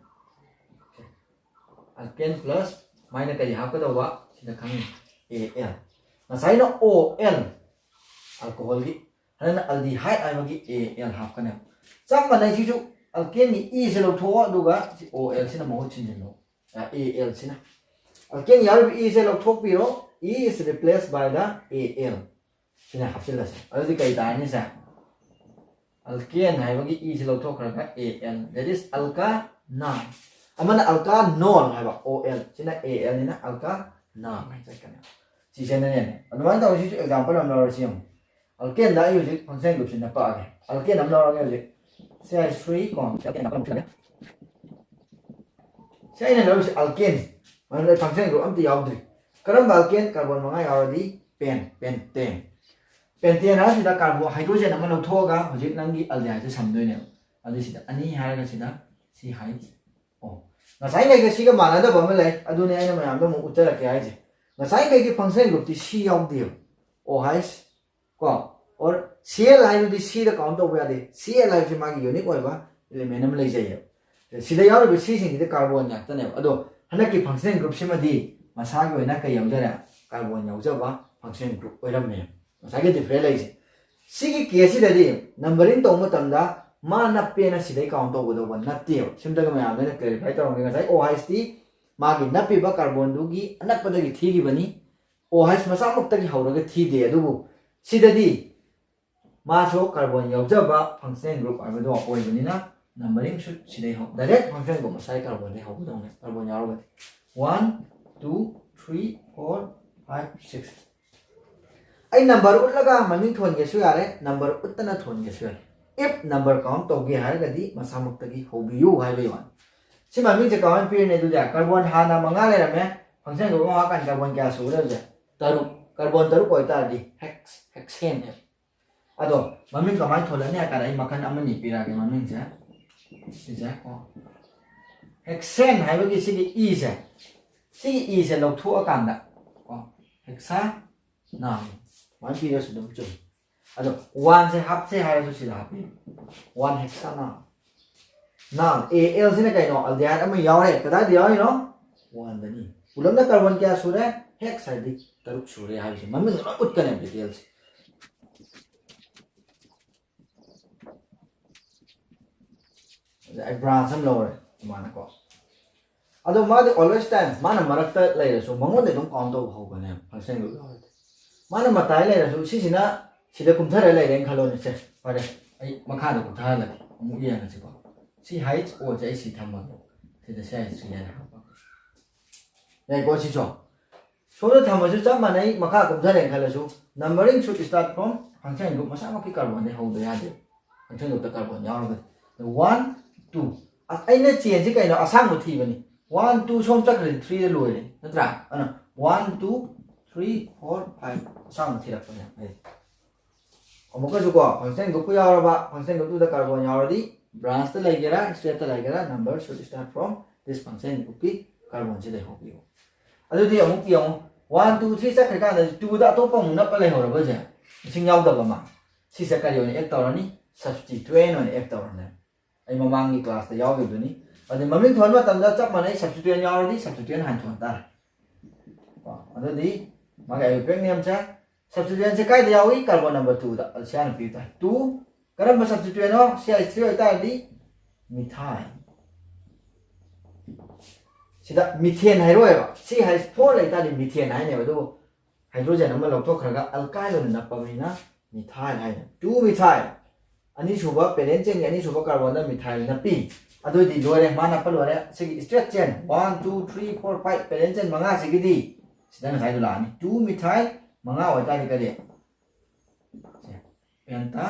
Alkane plus ꯃꯥꯏꯅ ꯀꯔꯤ ꯍꯥꯞꯀꯗꯧꯕ? ꯁꯤꯗ ꯈꯪꯉꯤ, A L꯫ ꯉꯁꯥꯏꯅ ꯑꯣ ꯑꯦꯜ ꯑꯜꯀꯣꯍꯣꯜꯒꯤ, ꯍꯟꯗꯛꯅ ꯑꯜꯗꯤꯍꯥꯏꯠ ꯍꯥꯏꯕꯒꯤ ꯑꯦ ꯑꯦꯜ ꯍꯥꯞꯀꯅꯦꯕ꯫ ꯆꯞ ꯃꯥꯟꯅꯩ, ꯁꯤꯁꯨ ꯑꯜꯀꯦꯟꯒꯤ ꯏꯁꯦ ꯂꯧꯊꯣꯛꯑꯣ, ꯑꯗꯨꯒ ꯁꯤ ꯑꯣ ꯑꯦꯜ ꯁꯤꯅ ꯃꯍꯨꯠ ꯁꯤꯟꯖꯤꯜꯂꯣ꯫ ꯑꯦ ꯑꯦꯜ ꯁꯤꯅ, ꯑꯜꯀꯦꯟ ꯌꯥꯎꯔꯤꯕ ꯏꯁꯦ ꯂꯧꯊꯣꯛꯄꯤꯔꯣ, E is replaced by the A L꯫ ꯁꯤꯅ ꯍꯥꯞꯆꯤꯜꯂꯁꯦ꯫ ꯑꯗꯨꯗꯤ ꯀꯩ ꯇꯥꯔꯅꯤ ꯁꯦ? ꯑꯜꯀꯦꯟ ꯍꯥꯏꯕꯒꯤ ꯏꯁꯤ ꯂꯧꯊꯣꯛꯈ꯭ꯔꯒ A L, that is alkanal꯫ ꯑꯃꯅ ꯑꯜꯀꯥꯅꯣꯜ ꯍꯥꯏꯕ, ꯑꯣ ꯑꯦꯜ, ꯁꯤꯅ ꯑꯦ ꯑꯦꯜ ꯅꯤꯅ ꯑꯜꯀꯥꯅꯥꯜ ꯍꯥꯏꯅ ꯆꯠꯀꯅꯤ꯫ ꯁꯤꯁꯤꯅꯅꯦ꯫ ꯑꯗꯨꯃꯥꯏꯅ ꯇꯧꯔ ꯁꯤꯁꯨ ꯑꯦꯛꯖꯥꯝꯄꯜ ꯑꯃ ꯂꯧꯔꯁꯤ ꯌꯦꯡꯉꯨ꯫ ꯑꯜꯀꯦꯟꯗ ꯑꯩ ꯍꯧꯖꯤꯛ ꯐꯪꯁꯟ ꯒ꯭ꯔꯨꯞꯁꯤ ꯅꯞꯄꯛꯑꯒꯦ꯫ ꯑꯜꯀꯦꯟ ꯑꯃ ꯂꯧꯔꯒꯦ ꯍꯧꯖꯤꯛ꯫ ꯁꯤ ꯑꯥꯏ ꯊ꯭ꯔꯤ ꯀꯣ, ꯁꯤ ꯑꯩꯅ ꯂꯧꯔꯤꯁꯤ ꯑꯜꯀꯦꯟ꯫ ꯃꯔꯝꯗꯤ ꯐꯪꯁꯟ ꯒ꯭ꯔꯨꯞ ꯑꯝꯇ ꯌꯥꯎꯗ꯭ꯔꯤ꯫ ꯀꯔꯝꯕ ꯑꯜꯀꯦꯟ? ꯀꯥꯔꯕꯣꯟ ꯃꯉꯥ ꯌꯥꯎꯔꯗꯤ ꯄꯦꯟ, ꯄꯦꯟꯇꯦꯟ꯫ ꯄꯦꯟꯇꯦꯟ ꯍꯥꯏꯁꯤꯗ ꯀꯥꯔꯕꯣ ꯍꯥꯏꯗ꯭ꯔꯣꯖꯦꯟ ꯑꯃ ꯂꯧꯊꯣꯛꯑꯒ ꯍꯧꯖꯤꯛ ꯅꯪꯒꯤ ꯑꯜꯗꯤꯍꯥꯏꯠꯁꯦ ꯁꯝꯗꯣꯏꯅꯦꯕ꯫ ꯑꯗꯨ ꯁꯤꯗ ꯑꯅꯤ ꯍꯥꯏꯔꯒ ꯁꯤꯗ ꯁꯤ ꯍꯥꯏ ꯑꯣ꯫ ꯉꯁꯥꯏꯈꯩꯒ ꯁꯤꯒ ꯃꯥꯟꯅꯗꯕ ꯑꯃ ꯂꯩ, ꯑꯗꯨꯅꯦ ꯑꯩꯅ ꯃꯌꯥꯝꯗ ꯑꯃꯨꯛ ꯎꯠꯆꯔꯛꯀꯦ ꯍꯥꯏꯁꯦ꯫ ꯉꯁꯥꯏꯈꯩꯒꯤ ꯐꯪꯁꯟ ꯒ꯭ꯔꯨꯞꯇꯤ ꯁꯤ ꯌꯥꯎꯗꯦꯕ꯫ ꯑꯣ ꯍꯥꯏꯁ ꯀꯣ, ꯑꯣꯔ ꯁꯤ ꯑꯦꯜ ꯍꯥꯏꯗꯨꯗꯤ ꯁꯤꯗ ꯀꯥꯎꯟ ꯇꯧꯕ ꯌꯥꯗꯦ꯫ ꯁꯤ ꯑꯦꯜ ꯍꯥꯏꯕꯁꯤ ꯃꯥꯒꯤ ꯌꯨꯅꯤꯛ ꯑꯣꯏꯕ ꯏꯂꯤꯃꯦꯟ ꯑꯃ ꯂꯩꯖꯩꯌꯦꯕ꯫ ꯁꯤꯗ ꯌꯥꯎꯔꯤꯕ ꯁꯤꯁꯤꯡꯁꯤꯗꯤ ꯀꯥꯔꯕꯣꯟ ꯉꯥꯛꯇꯅꯦꯕ꯫ ꯑꯗꯣ ꯍꯟꯗꯛꯀꯤ ꯐꯪꯁꯟ ꯒ꯭ꯔꯨꯞꯁꯤꯃꯗꯤ ꯃꯁꯥꯒꯤ ꯑꯣꯏꯅ ꯀꯩ ꯌꯥꯎꯖꯔꯦ? ꯀꯥꯔꯕꯣꯟ ꯌꯥꯎꯖꯕ ꯐꯪꯁꯟ ꯒ꯭ꯔꯨꯞ ꯑꯣꯏꯔꯝꯃꯦ꯫ ꯉꯁꯥꯏꯒꯤ ꯗꯤꯐ꯭ꯔꯦꯟ ꯂꯩꯁꯦ꯫ ꯁꯤꯒꯤ ꯀꯦꯁꯁꯤꯗꯗꯤ ꯅꯝꯕꯔꯤꯡ ꯇꯧꯕ ꯃꯇꯝꯗ ꯃꯥ ꯅꯞꯄꯦꯅ ꯁꯤꯗꯩ ꯀꯥꯎꯟ ꯇꯧꯒꯗꯧꯕ ꯅꯠꯇꯦꯕ꯫ ꯁꯤꯝꯇꯒ ꯃꯌꯥꯝꯗ ꯑꯩꯅ ꯀ꯭ꯂꯦꯔꯤꯐꯥꯏ ꯇꯧꯔꯝꯒꯦ꯫ ꯉꯁꯥꯏ ꯑꯣ ꯍꯥꯏꯁꯇꯤ ꯃꯥꯒꯤ ꯅꯞꯄꯤꯕ ꯀꯥꯔꯕꯣꯟꯗꯨꯒꯤ ꯑꯅꯛꯄꯗꯒꯤ ꯊꯤꯈꯤꯕꯅꯤ꯫ ꯑꯣ ꯍꯥꯏꯁ ꯃꯁꯥꯃꯛꯇꯒꯤ ꯍꯧꯔꯒ ꯊꯤꯗꯦ, ꯑꯗꯨꯕꯨ ꯁꯤꯗꯗꯤ ꯃꯥꯁꯨ ꯀꯥꯔꯕꯣꯟ ꯌꯥꯎꯖꯕ ꯐꯪꯁꯅꯦꯜ ꯒ꯭ꯔꯨꯞ ꯍꯥꯏꯕꯗꯣ ꯑꯣꯏꯕꯅꯤꯅ ꯅꯝꯕꯔꯤꯡꯁꯨ ꯁꯤꯗꯩ ꯍꯧ-, ꯗꯥꯏꯔꯦꯛ ꯐꯪꯁꯅꯦꯜ ꯒ꯭ꯔꯨꯞ ꯃꯁꯥꯒꯤ ꯀꯥꯔꯕꯣꯟꯗꯩ ꯍꯧꯒꯗꯧꯅꯦ, ꯀꯥꯔꯕꯣꯟ ꯌꯥꯎꯔꯒꯗꯤ꯫ One, two, three, four, five, six꯫ ꯑꯩ ꯅꯝꯕꯔ ꯎꯠꯂꯒ ꯃꯃꯤꯡ ꯊꯣꯟꯒꯦꯁꯨ ꯌꯥꯔꯦ, ꯅꯝꯕꯔ ꯎꯠꯇꯅ ꯊꯣꯟꯒꯦꯁꯨ ꯌꯥꯔꯦ꯫ If ꯅꯝꯕꯔ ꯀꯥꯎꯟ ꯇꯧꯒꯦ ꯍꯥꯏꯔꯒꯗꯤ ꯃꯁꯥꯃꯛꯇꯒꯤ ꯍꯧꯕꯤꯌꯨ ꯍꯥꯏꯕꯒꯤ ꯋꯥꯅꯤ꯫ ꯁꯤ ꯃꯃꯤꯡꯁꯦ ꯀꯃꯥꯏꯅ ꯄꯤꯔꯅꯤ ꯑꯗꯨꯗꯤ? ꯀꯥꯔꯕꯣꯟ ꯍꯥꯟꯅ ꯃꯉꯥ ꯂꯩꯔꯝꯃꯦ, ꯐꯪꯁꯅꯦꯜ ꯒ꯭ꯔꯨꯞ ꯑꯃ ꯍꯥꯞꯀꯥꯟꯗ ꯀꯥꯔꯕꯣꯟ ꯀꯌꯥ ꯁꯨꯒꯗꯧꯁꯦ? ꯇꯔꯨꯛ꯫ ꯀꯥꯔꯕꯣꯟ ꯇꯔꯨꯛ ꯑꯣꯏꯇꯥꯔꯗꯤ ꯍꯦꯛꯁ-, ꯍꯦꯛꯁꯦꯟꯅꯦꯕ꯫ ꯑꯗꯣ ꯃꯃꯤꯡ ꯀꯃꯥꯏꯅ ꯊꯣꯜꯂꯅꯤ ꯍꯥꯏ ꯀꯥꯟꯗ ꯑꯩ ꯃꯈꯜ ꯑꯃꯅꯤ ꯄꯤꯔꯛꯑꯒꯦ ꯃꯃꯤꯡꯁꯦ꯫ ꯁꯤꯁꯦ ꯀꯣ, ꯍꯦꯛꯁꯦꯟ ꯍꯥꯏꯕꯒꯤ ꯁꯤꯒꯤ ꯏꯁꯦ, ꯁꯤꯒꯤ ꯏꯁꯦ ꯂꯧꯊꯣꯛꯑꯀꯥꯟꯗ ꯀꯣ, ꯍꯦꯛꯁꯥ ꯅꯥꯜ ꯁꯨꯃꯥꯏꯅ ꯄꯤꯔꯁꯨ ꯑꯗꯨꯝ ꯆꯨꯝꯃꯤ꯫ ꯑꯗꯣ ꯋꯥꯟꯁꯦ ꯍꯥꯞꯁꯦ ꯍꯥꯏꯔꯁꯨ ꯁꯤꯗ ꯍꯥꯞꯄꯤ꯫ One ꯍꯦꯛꯁꯥ Naal. Naal, A L ꯁꯤꯅ ꯀꯩꯅꯣ? ꯑꯜꯗꯤꯍꯥꯏꯗ ꯑꯃ ꯌꯥꯎꯔꯦ꯫ ꯀꯗꯥꯏꯗ ꯌꯥꯎꯔꯤꯅꯣ? ꯋꯥꯟꯗꯅꯤ꯫ ꯄꯨꯂꯞꯅ ꯀꯥꯔꯕꯣꯟ ꯀꯌꯥ ꯁꯨꯔꯦ? ꯍꯦꯛꯁ ꯍꯥꯏꯗꯤ ꯇꯔꯨꯛ ꯁꯨꯔꯦ ꯍꯥꯏꯕꯁꯦ ꯃꯃꯤꯡ ꯂꯣꯏ ꯎꯠꯀꯅꯦꯕ, ꯗꯤꯇꯦꯜꯁꯦ꯫ ꯑꯗ ꯑꯩ ꯕ꯭ꯔꯥꯟꯁ ꯑꯃ ꯂꯧꯔꯦ ꯑꯗꯨꯃꯥꯏꯅꯀꯣ꯫ ꯑꯗꯣ ꯃꯥꯗꯤ always time, ꯃꯥꯅ ꯃꯔꯛꯇ ꯂꯩꯔꯁꯨ ꯃꯉꯣꯟꯗ ꯑꯗꯨꯝ ꯀꯥꯎꯟ ꯇꯧꯕ ꯍꯧꯒꯅꯦꯕ ꯐꯪꯁꯟ ꯒ꯭ꯔꯨꯞ ꯌꯥꯎꯔꯗꯤ꯫ ꯃꯥꯅ ꯃꯇꯥꯏ ꯂꯩꯔꯁꯨ, ꯁꯤꯁꯤꯅ ꯁꯤꯗ ꯀꯨꯝꯊꯔ ꯂꯩꯔꯦꯅ ꯈꯜꯂꯣꯅꯦ꯫ ꯁꯦ, ꯐꯔꯦ, ꯑꯩ ꯃꯈꯥꯗ ꯀꯨꯝꯊꯍꯜꯂꯒꯦ, ꯑꯃꯨꯛ ꯌꯦꯡꯉꯁꯤꯀꯣ꯫ ꯁꯤ ꯍꯥꯏꯠꯁ ꯑꯣꯁꯦ ꯑꯩ ꯁꯤ ꯊꯝꯃꯒꯦ, ꯁꯤꯗ ꯁꯤ ꯍꯥꯏꯠꯁ ꯊ꯭ꯔꯤ ꯍꯥꯏꯅ ꯍꯥꯞꯄꯒꯦ꯫ ꯌꯥꯏꯀꯣ ꯁꯤꯁꯨ? ꯁꯣꯝꯗ ꯊꯝꯃꯁꯨ ꯆꯞ ꯃꯥꯟꯅꯩ, ꯃꯈꯥ ꯀꯨꯝꯊꯔꯦꯅ ꯈꯜꯂꯁꯨ, numbering should start from function group ꯃꯁꯥꯃꯛꯀꯤ ꯀꯥꯔꯕꯣꯟꯗꯩ ꯍꯧꯗ ꯌꯥꯗꯦ꯫ ꯐꯪꯁꯟ ꯒ꯭ꯔꯨꯞꯇ ꯀꯥꯔꯕꯣꯟ ꯌꯥꯎꯔꯒꯗꯤ꯫ One, two. ꯑ-, ꯑꯩꯅ ꯆꯦꯟꯁꯤ ꯀꯩꯅꯣ? ꯑꯁꯥꯡꯕ ꯊꯤꯕꯅꯤ꯫ ꯋꯥꯟ, ꯇꯨ ꯁꯣꯝ ꯆꯠꯈ꯭ꯔꯗꯤ ꯊ꯭ꯔꯤꯗ ꯂꯣꯏꯔꯦ, ꯅꯠꯇ꯭ꯔꯥ? ꯑꯗꯨꯅ one, two, three, four, five ꯑꯁꯥꯡꯕ ꯊꯤꯔꯛꯄꯅꯦ ꯑꯩ꯫ ꯑꯃꯨꯛꯀꯁꯨ ꯀꯣ, ꯐꯪꯁꯟ ꯒ꯭ꯔꯨꯞꯄꯨ ꯌꯥꯎꯔꯕ, ꯐꯪꯁꯟ ꯒ꯭ꯔꯨꯞꯇꯨꯗ ꯀꯥꯔꯕꯣꯟ ꯌꯥꯎꯔꯗꯤ, ꯕ꯭ꯔꯥꯟꯁꯇ ꯂꯩꯒꯦꯔꯥ, ꯁ꯭ꯇꯦꯠꯇ ꯂꯩꯒꯦꯔꯥ, number should start from this function groupꯀꯤ ꯀꯥꯔꯕꯣꯟꯁꯤꯗ ꯍꯧꯕꯤꯌꯨ꯫ ꯑꯗꯨꯗꯤ ꯑꯃꯨꯛ ꯌꯦꯡꯉꯨ, ꯋꯥꯟ, ꯇꯨ, ꯊ꯭ꯔꯤ ꯆꯠꯈ꯭ꯔꯀꯥꯟꯗ ꯇꯨꯗ ꯑꯇꯣꯞꯄ ꯑꯃꯨꯛ ꯅꯞꯄ ꯂꯩꯍꯧꯔꯕꯁꯦ, ꯃꯁꯤꯡ ꯌꯥꯎꯗꯕ ꯑꯃ, ꯁꯤꯁꯦ ꯀꯔꯤ ꯑꯣꯏꯅ ꯑꯦꯛ ꯇꯧꯔꯅꯤ? ꯁꯕꯁꯇꯤꯇ꯭ꯋꯦꯟ ꯑꯣꯏꯅ ꯑꯦꯛ ꯇꯧꯔꯅꯤ꯫ ꯑꯩ ꯃꯃꯥꯡꯒꯤ ꯀ꯭ꯂꯥꯁꯇ ꯌꯥꯎꯈꯤꯕꯗꯨꯅꯤ꯫ ꯑꯗꯨ ꯃꯃꯤꯡ ꯊꯣꯟꯕ ꯃꯇꯝꯗ ꯆꯞ ꯃꯥꯟꯅꯩ, ꯁꯕꯁꯇꯤꯇ꯭ꯋꯦꯟ ꯌꯥꯎꯔꯗꯤ ꯁꯕꯁꯇꯤꯇ꯭ꯋꯦꯟ ꯍꯥꯟꯅ ꯊꯣꯟ ꯇꯥꯔꯦ꯫ ꯀꯣ, ꯑꯗꯨꯗꯤ ꯃꯥꯒꯤ ꯑꯌꯨꯄꯦꯛ ꯅꯤꯌꯝꯁꯦ, ꯁꯕꯁꯇꯤꯇ꯭ꯋꯦꯟꯁꯦ ꯀꯥꯏꯗ ꯌꯥꯎꯏ? ꯀꯥꯔꯕꯣꯟ ꯅꯝꯕꯔ ꯇꯨꯗ꯫ ꯑꯗꯨ ꯁꯤ ꯍꯥꯟꯅ ꯄꯤꯕ ꯇꯥꯔꯦ꯫ ꯇꯨ, ꯀꯔꯝꯕ ꯁꯕꯁꯇꯤꯇ꯭ꯋꯦꯟꯅꯣ? ꯁꯤ ꯑꯩꯆ ꯊ꯭ꯔꯤ ꯑꯣꯏꯇꯥꯔꯗꯤ ꯃꯤꯊꯥꯏ꯫ ꯁꯤꯗ methane ꯍꯥꯏꯔꯣꯏꯕ, C H four ꯂꯩꯇꯥꯔꯗꯤ methane ꯍꯥꯏꯅꯦꯕ꯫ ꯑꯗꯨꯕꯨ ꯍꯥꯏꯗ꯭ꯔꯣꯖꯦꯟ ꯑꯃ ꯂꯧꯊꯣꯛꯈ꯭ꯔꯒ ꯑꯜꯀꯥꯏꯜ ꯑꯣꯏꯅ ꯅꯞꯄꯕꯅꯤꯅ ꯃꯤꯊꯥꯏꯜ ꯍꯥꯏꯅ꯫ Two methyl. ꯑꯅꯤꯁꯨꯕ ꯄꯦꯔꯦꯟ ꯆꯦꯟꯒꯤ ꯑꯅꯤꯁꯨꯕ ꯀꯥꯔꯕꯣꯟꯗ ꯃꯤꯊꯥꯏꯜ ꯅꯞꯄꯤ꯫ ꯑꯗꯨꯑꯣꯏꯗꯤ ꯂꯣꯏꯔꯦ, ꯃꯥ ꯅꯞꯄ ꯂꯣꯏꯔꯦ꯫ ꯁꯤꯒꯤ ꯁ꯭ꯇ꯭ꯔꯦꯠ ꯆꯦꯟ one, two, three, four, five Peren ꯆꯦꯟ ꯃꯉꯥꯁꯤꯒꯤꯗꯤ ꯁꯤꯗ ꯉꯁꯥꯏꯗꯣ ꯂꯥꯛꯑꯅꯤ꯫ ꯇꯨ ꯃꯤꯊꯥꯏꯜ ꯃꯉꯥ ꯑꯣꯏꯇꯥꯔꯗꯤ ꯀꯔꯤ? ꯁꯦ, ꯄꯦꯟꯇꯥ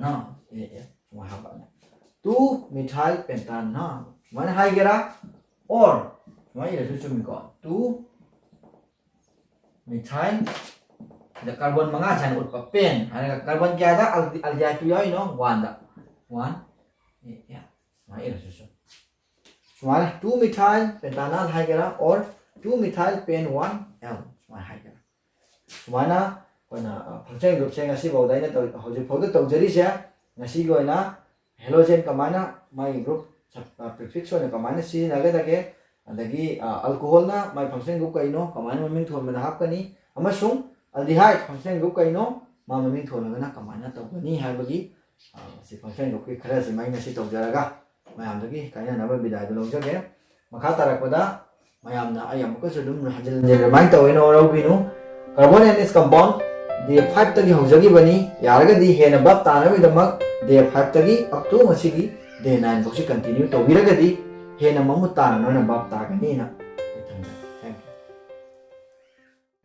ꯅꯥ, ꯑꯦ, ꯑꯦ, ꯁꯨꯃꯥꯏꯅ ꯍꯥꯞꯄꯛꯑꯅꯤ꯫ ꯇꯨ ꯃꯤꯊꯥꯏꯜ ꯄꯦꯟꯇꯥ ꯅꯥ꯫ ꯁꯨꯃꯥꯏꯅ ꯍꯥꯏꯒꯦꯔꯥ? ꯑꯣꯔ ꯁꯨꯃꯥꯏꯅ ꯏꯔꯁꯨ ꯆꯨꯝꯃꯤꯀꯣ꯫ ꯇꯨ ꯃꯤꯊꯥꯏꯜ, ꯁꯤꯗ ꯀꯥꯔꯕꯣꯟ ꯃꯉꯥ ꯁꯨꯃꯥꯏꯅ ꯎꯠꯄ꯫ ꯄꯦꯟ ꯍꯥꯏꯔꯒ ꯀꯥꯔꯕꯣꯟ ꯀꯌꯥꯗ ꯑꯜꯗꯤ-, ꯑꯜꯗꯤꯍꯥꯏꯗ ꯇꯨ ꯌꯥꯎꯔꯤꯅꯣ? ꯋꯥꯟꯗ꯫ ꯋꯥꯟ꯫ ꯑꯦ, ꯑꯦ, ꯁꯨꯃꯥꯏꯅ ꯏꯔꯁꯨ ꯆꯨꯝꯃꯤ꯫ ꯁꯨꯃꯥꯏꯅ ꯇꯨ ꯃꯤꯊꯥꯏꯜ ꯄꯦꯟꯇꯥꯅꯥꯜ ꯍꯥꯏꯒꯦꯔꯥ, or two methyl pen one L ꯁꯨꯃꯥꯏꯅ ꯍꯥꯏꯒꯦꯔꯥ꯫ ꯁꯨꯃꯥꯏꯅ ꯑꯩꯈꯣꯏꯅ, ꯑ, ꯐꯪꯁꯟ ꯒ꯭ꯔꯨꯞꯁꯦ ꯉꯁꯤꯐꯥꯎꯗ ꯑꯩꯅ ꯇꯧ-, ꯍꯧꯖꯤꯛꯐꯥꯎꯗ ꯇꯧꯖꯔꯤꯁꯦ, ꯉꯁꯤꯒꯤ ꯑꯣꯏꯅ ꯍꯦꯂꯣꯖꯦꯟ ꯀꯃꯥꯏꯅ ꯃꯥꯒꯤ ꯒ꯭ꯔꯨꯞ ꯁꯕ-, ꯑ, ꯄ꯭ꯔꯤꯐꯤꯛꯁ ꯑꯣꯏꯅ ꯀꯃꯥꯏꯅ ꯁꯤꯖꯤꯟꯅꯒꯗꯒꯦ, ꯑꯗꯒꯤ ꯑꯜꯀꯣꯍꯣꯜꯅ ꯃꯥꯏ functional group ꯀꯩꯅꯣ, ꯀꯃꯥꯏꯅ ꯃꯃꯤꯡ ꯊꯣꯟꯕꯗ ꯍꯥꯞꯀꯅꯤ, ꯑꯃꯁꯨꯡ aldehyde functional group ꯀꯩꯅꯣ, ꯃꯥ ꯃꯃꯤꯡ ꯊꯣꯜꯂꯒꯅ ꯀꯃꯥꯏꯅ ꯇꯧꯒꯅꯤ ꯍꯥꯏꯕꯒꯤ ꯑ, ꯃꯁꯤ functional groupꯀꯤ ꯈꯔꯁꯤꯃ ꯑꯩ ꯉꯁꯤ ꯇꯧꯖꯔꯒ ꯃꯌꯥꯝꯗꯒꯤ ꯀꯥꯏꯅꯅꯕ ꯕꯤꯗꯥꯏꯗꯨ ꯂꯧꯖꯒꯦ꯫ ꯃꯈꯥ ꯇꯥꯔꯛꯄꯗ ꯃꯌꯥꯝꯅ ꯑꯩ ꯑꯃꯨꯛꯀꯁꯨ ꯑꯗꯨꯝ ꯍꯟꯖꯤꯟ ꯍꯟꯖꯤꯟ remind ꯇꯧꯋꯦꯅ ꯋꯥꯔꯧꯕꯤꯅꯨ꯫ Carbon and its compound day fiveꯇꯒꯤ ꯍꯧꯖꯈꯤꯕꯅꯤ꯫ ꯌꯥꯔꯒꯗꯤ ꯍꯦꯟꯅ ꯚꯥꯞ ꯇꯥꯅꯕꯒꯤꯗꯃꯛ day fiveꯇꯒꯤ up to ꯉꯁꯤꯒꯤ day nine ꯐꯥꯎꯁꯤ continue ꯇꯧꯕꯤꯔꯒꯗꯤ ꯍꯦꯟꯅ ꯃꯃꯨꯠ ꯇꯥꯅ ꯅꯣꯏꯅ ꯚꯥꯞ ꯇꯥꯒꯅꯤꯅ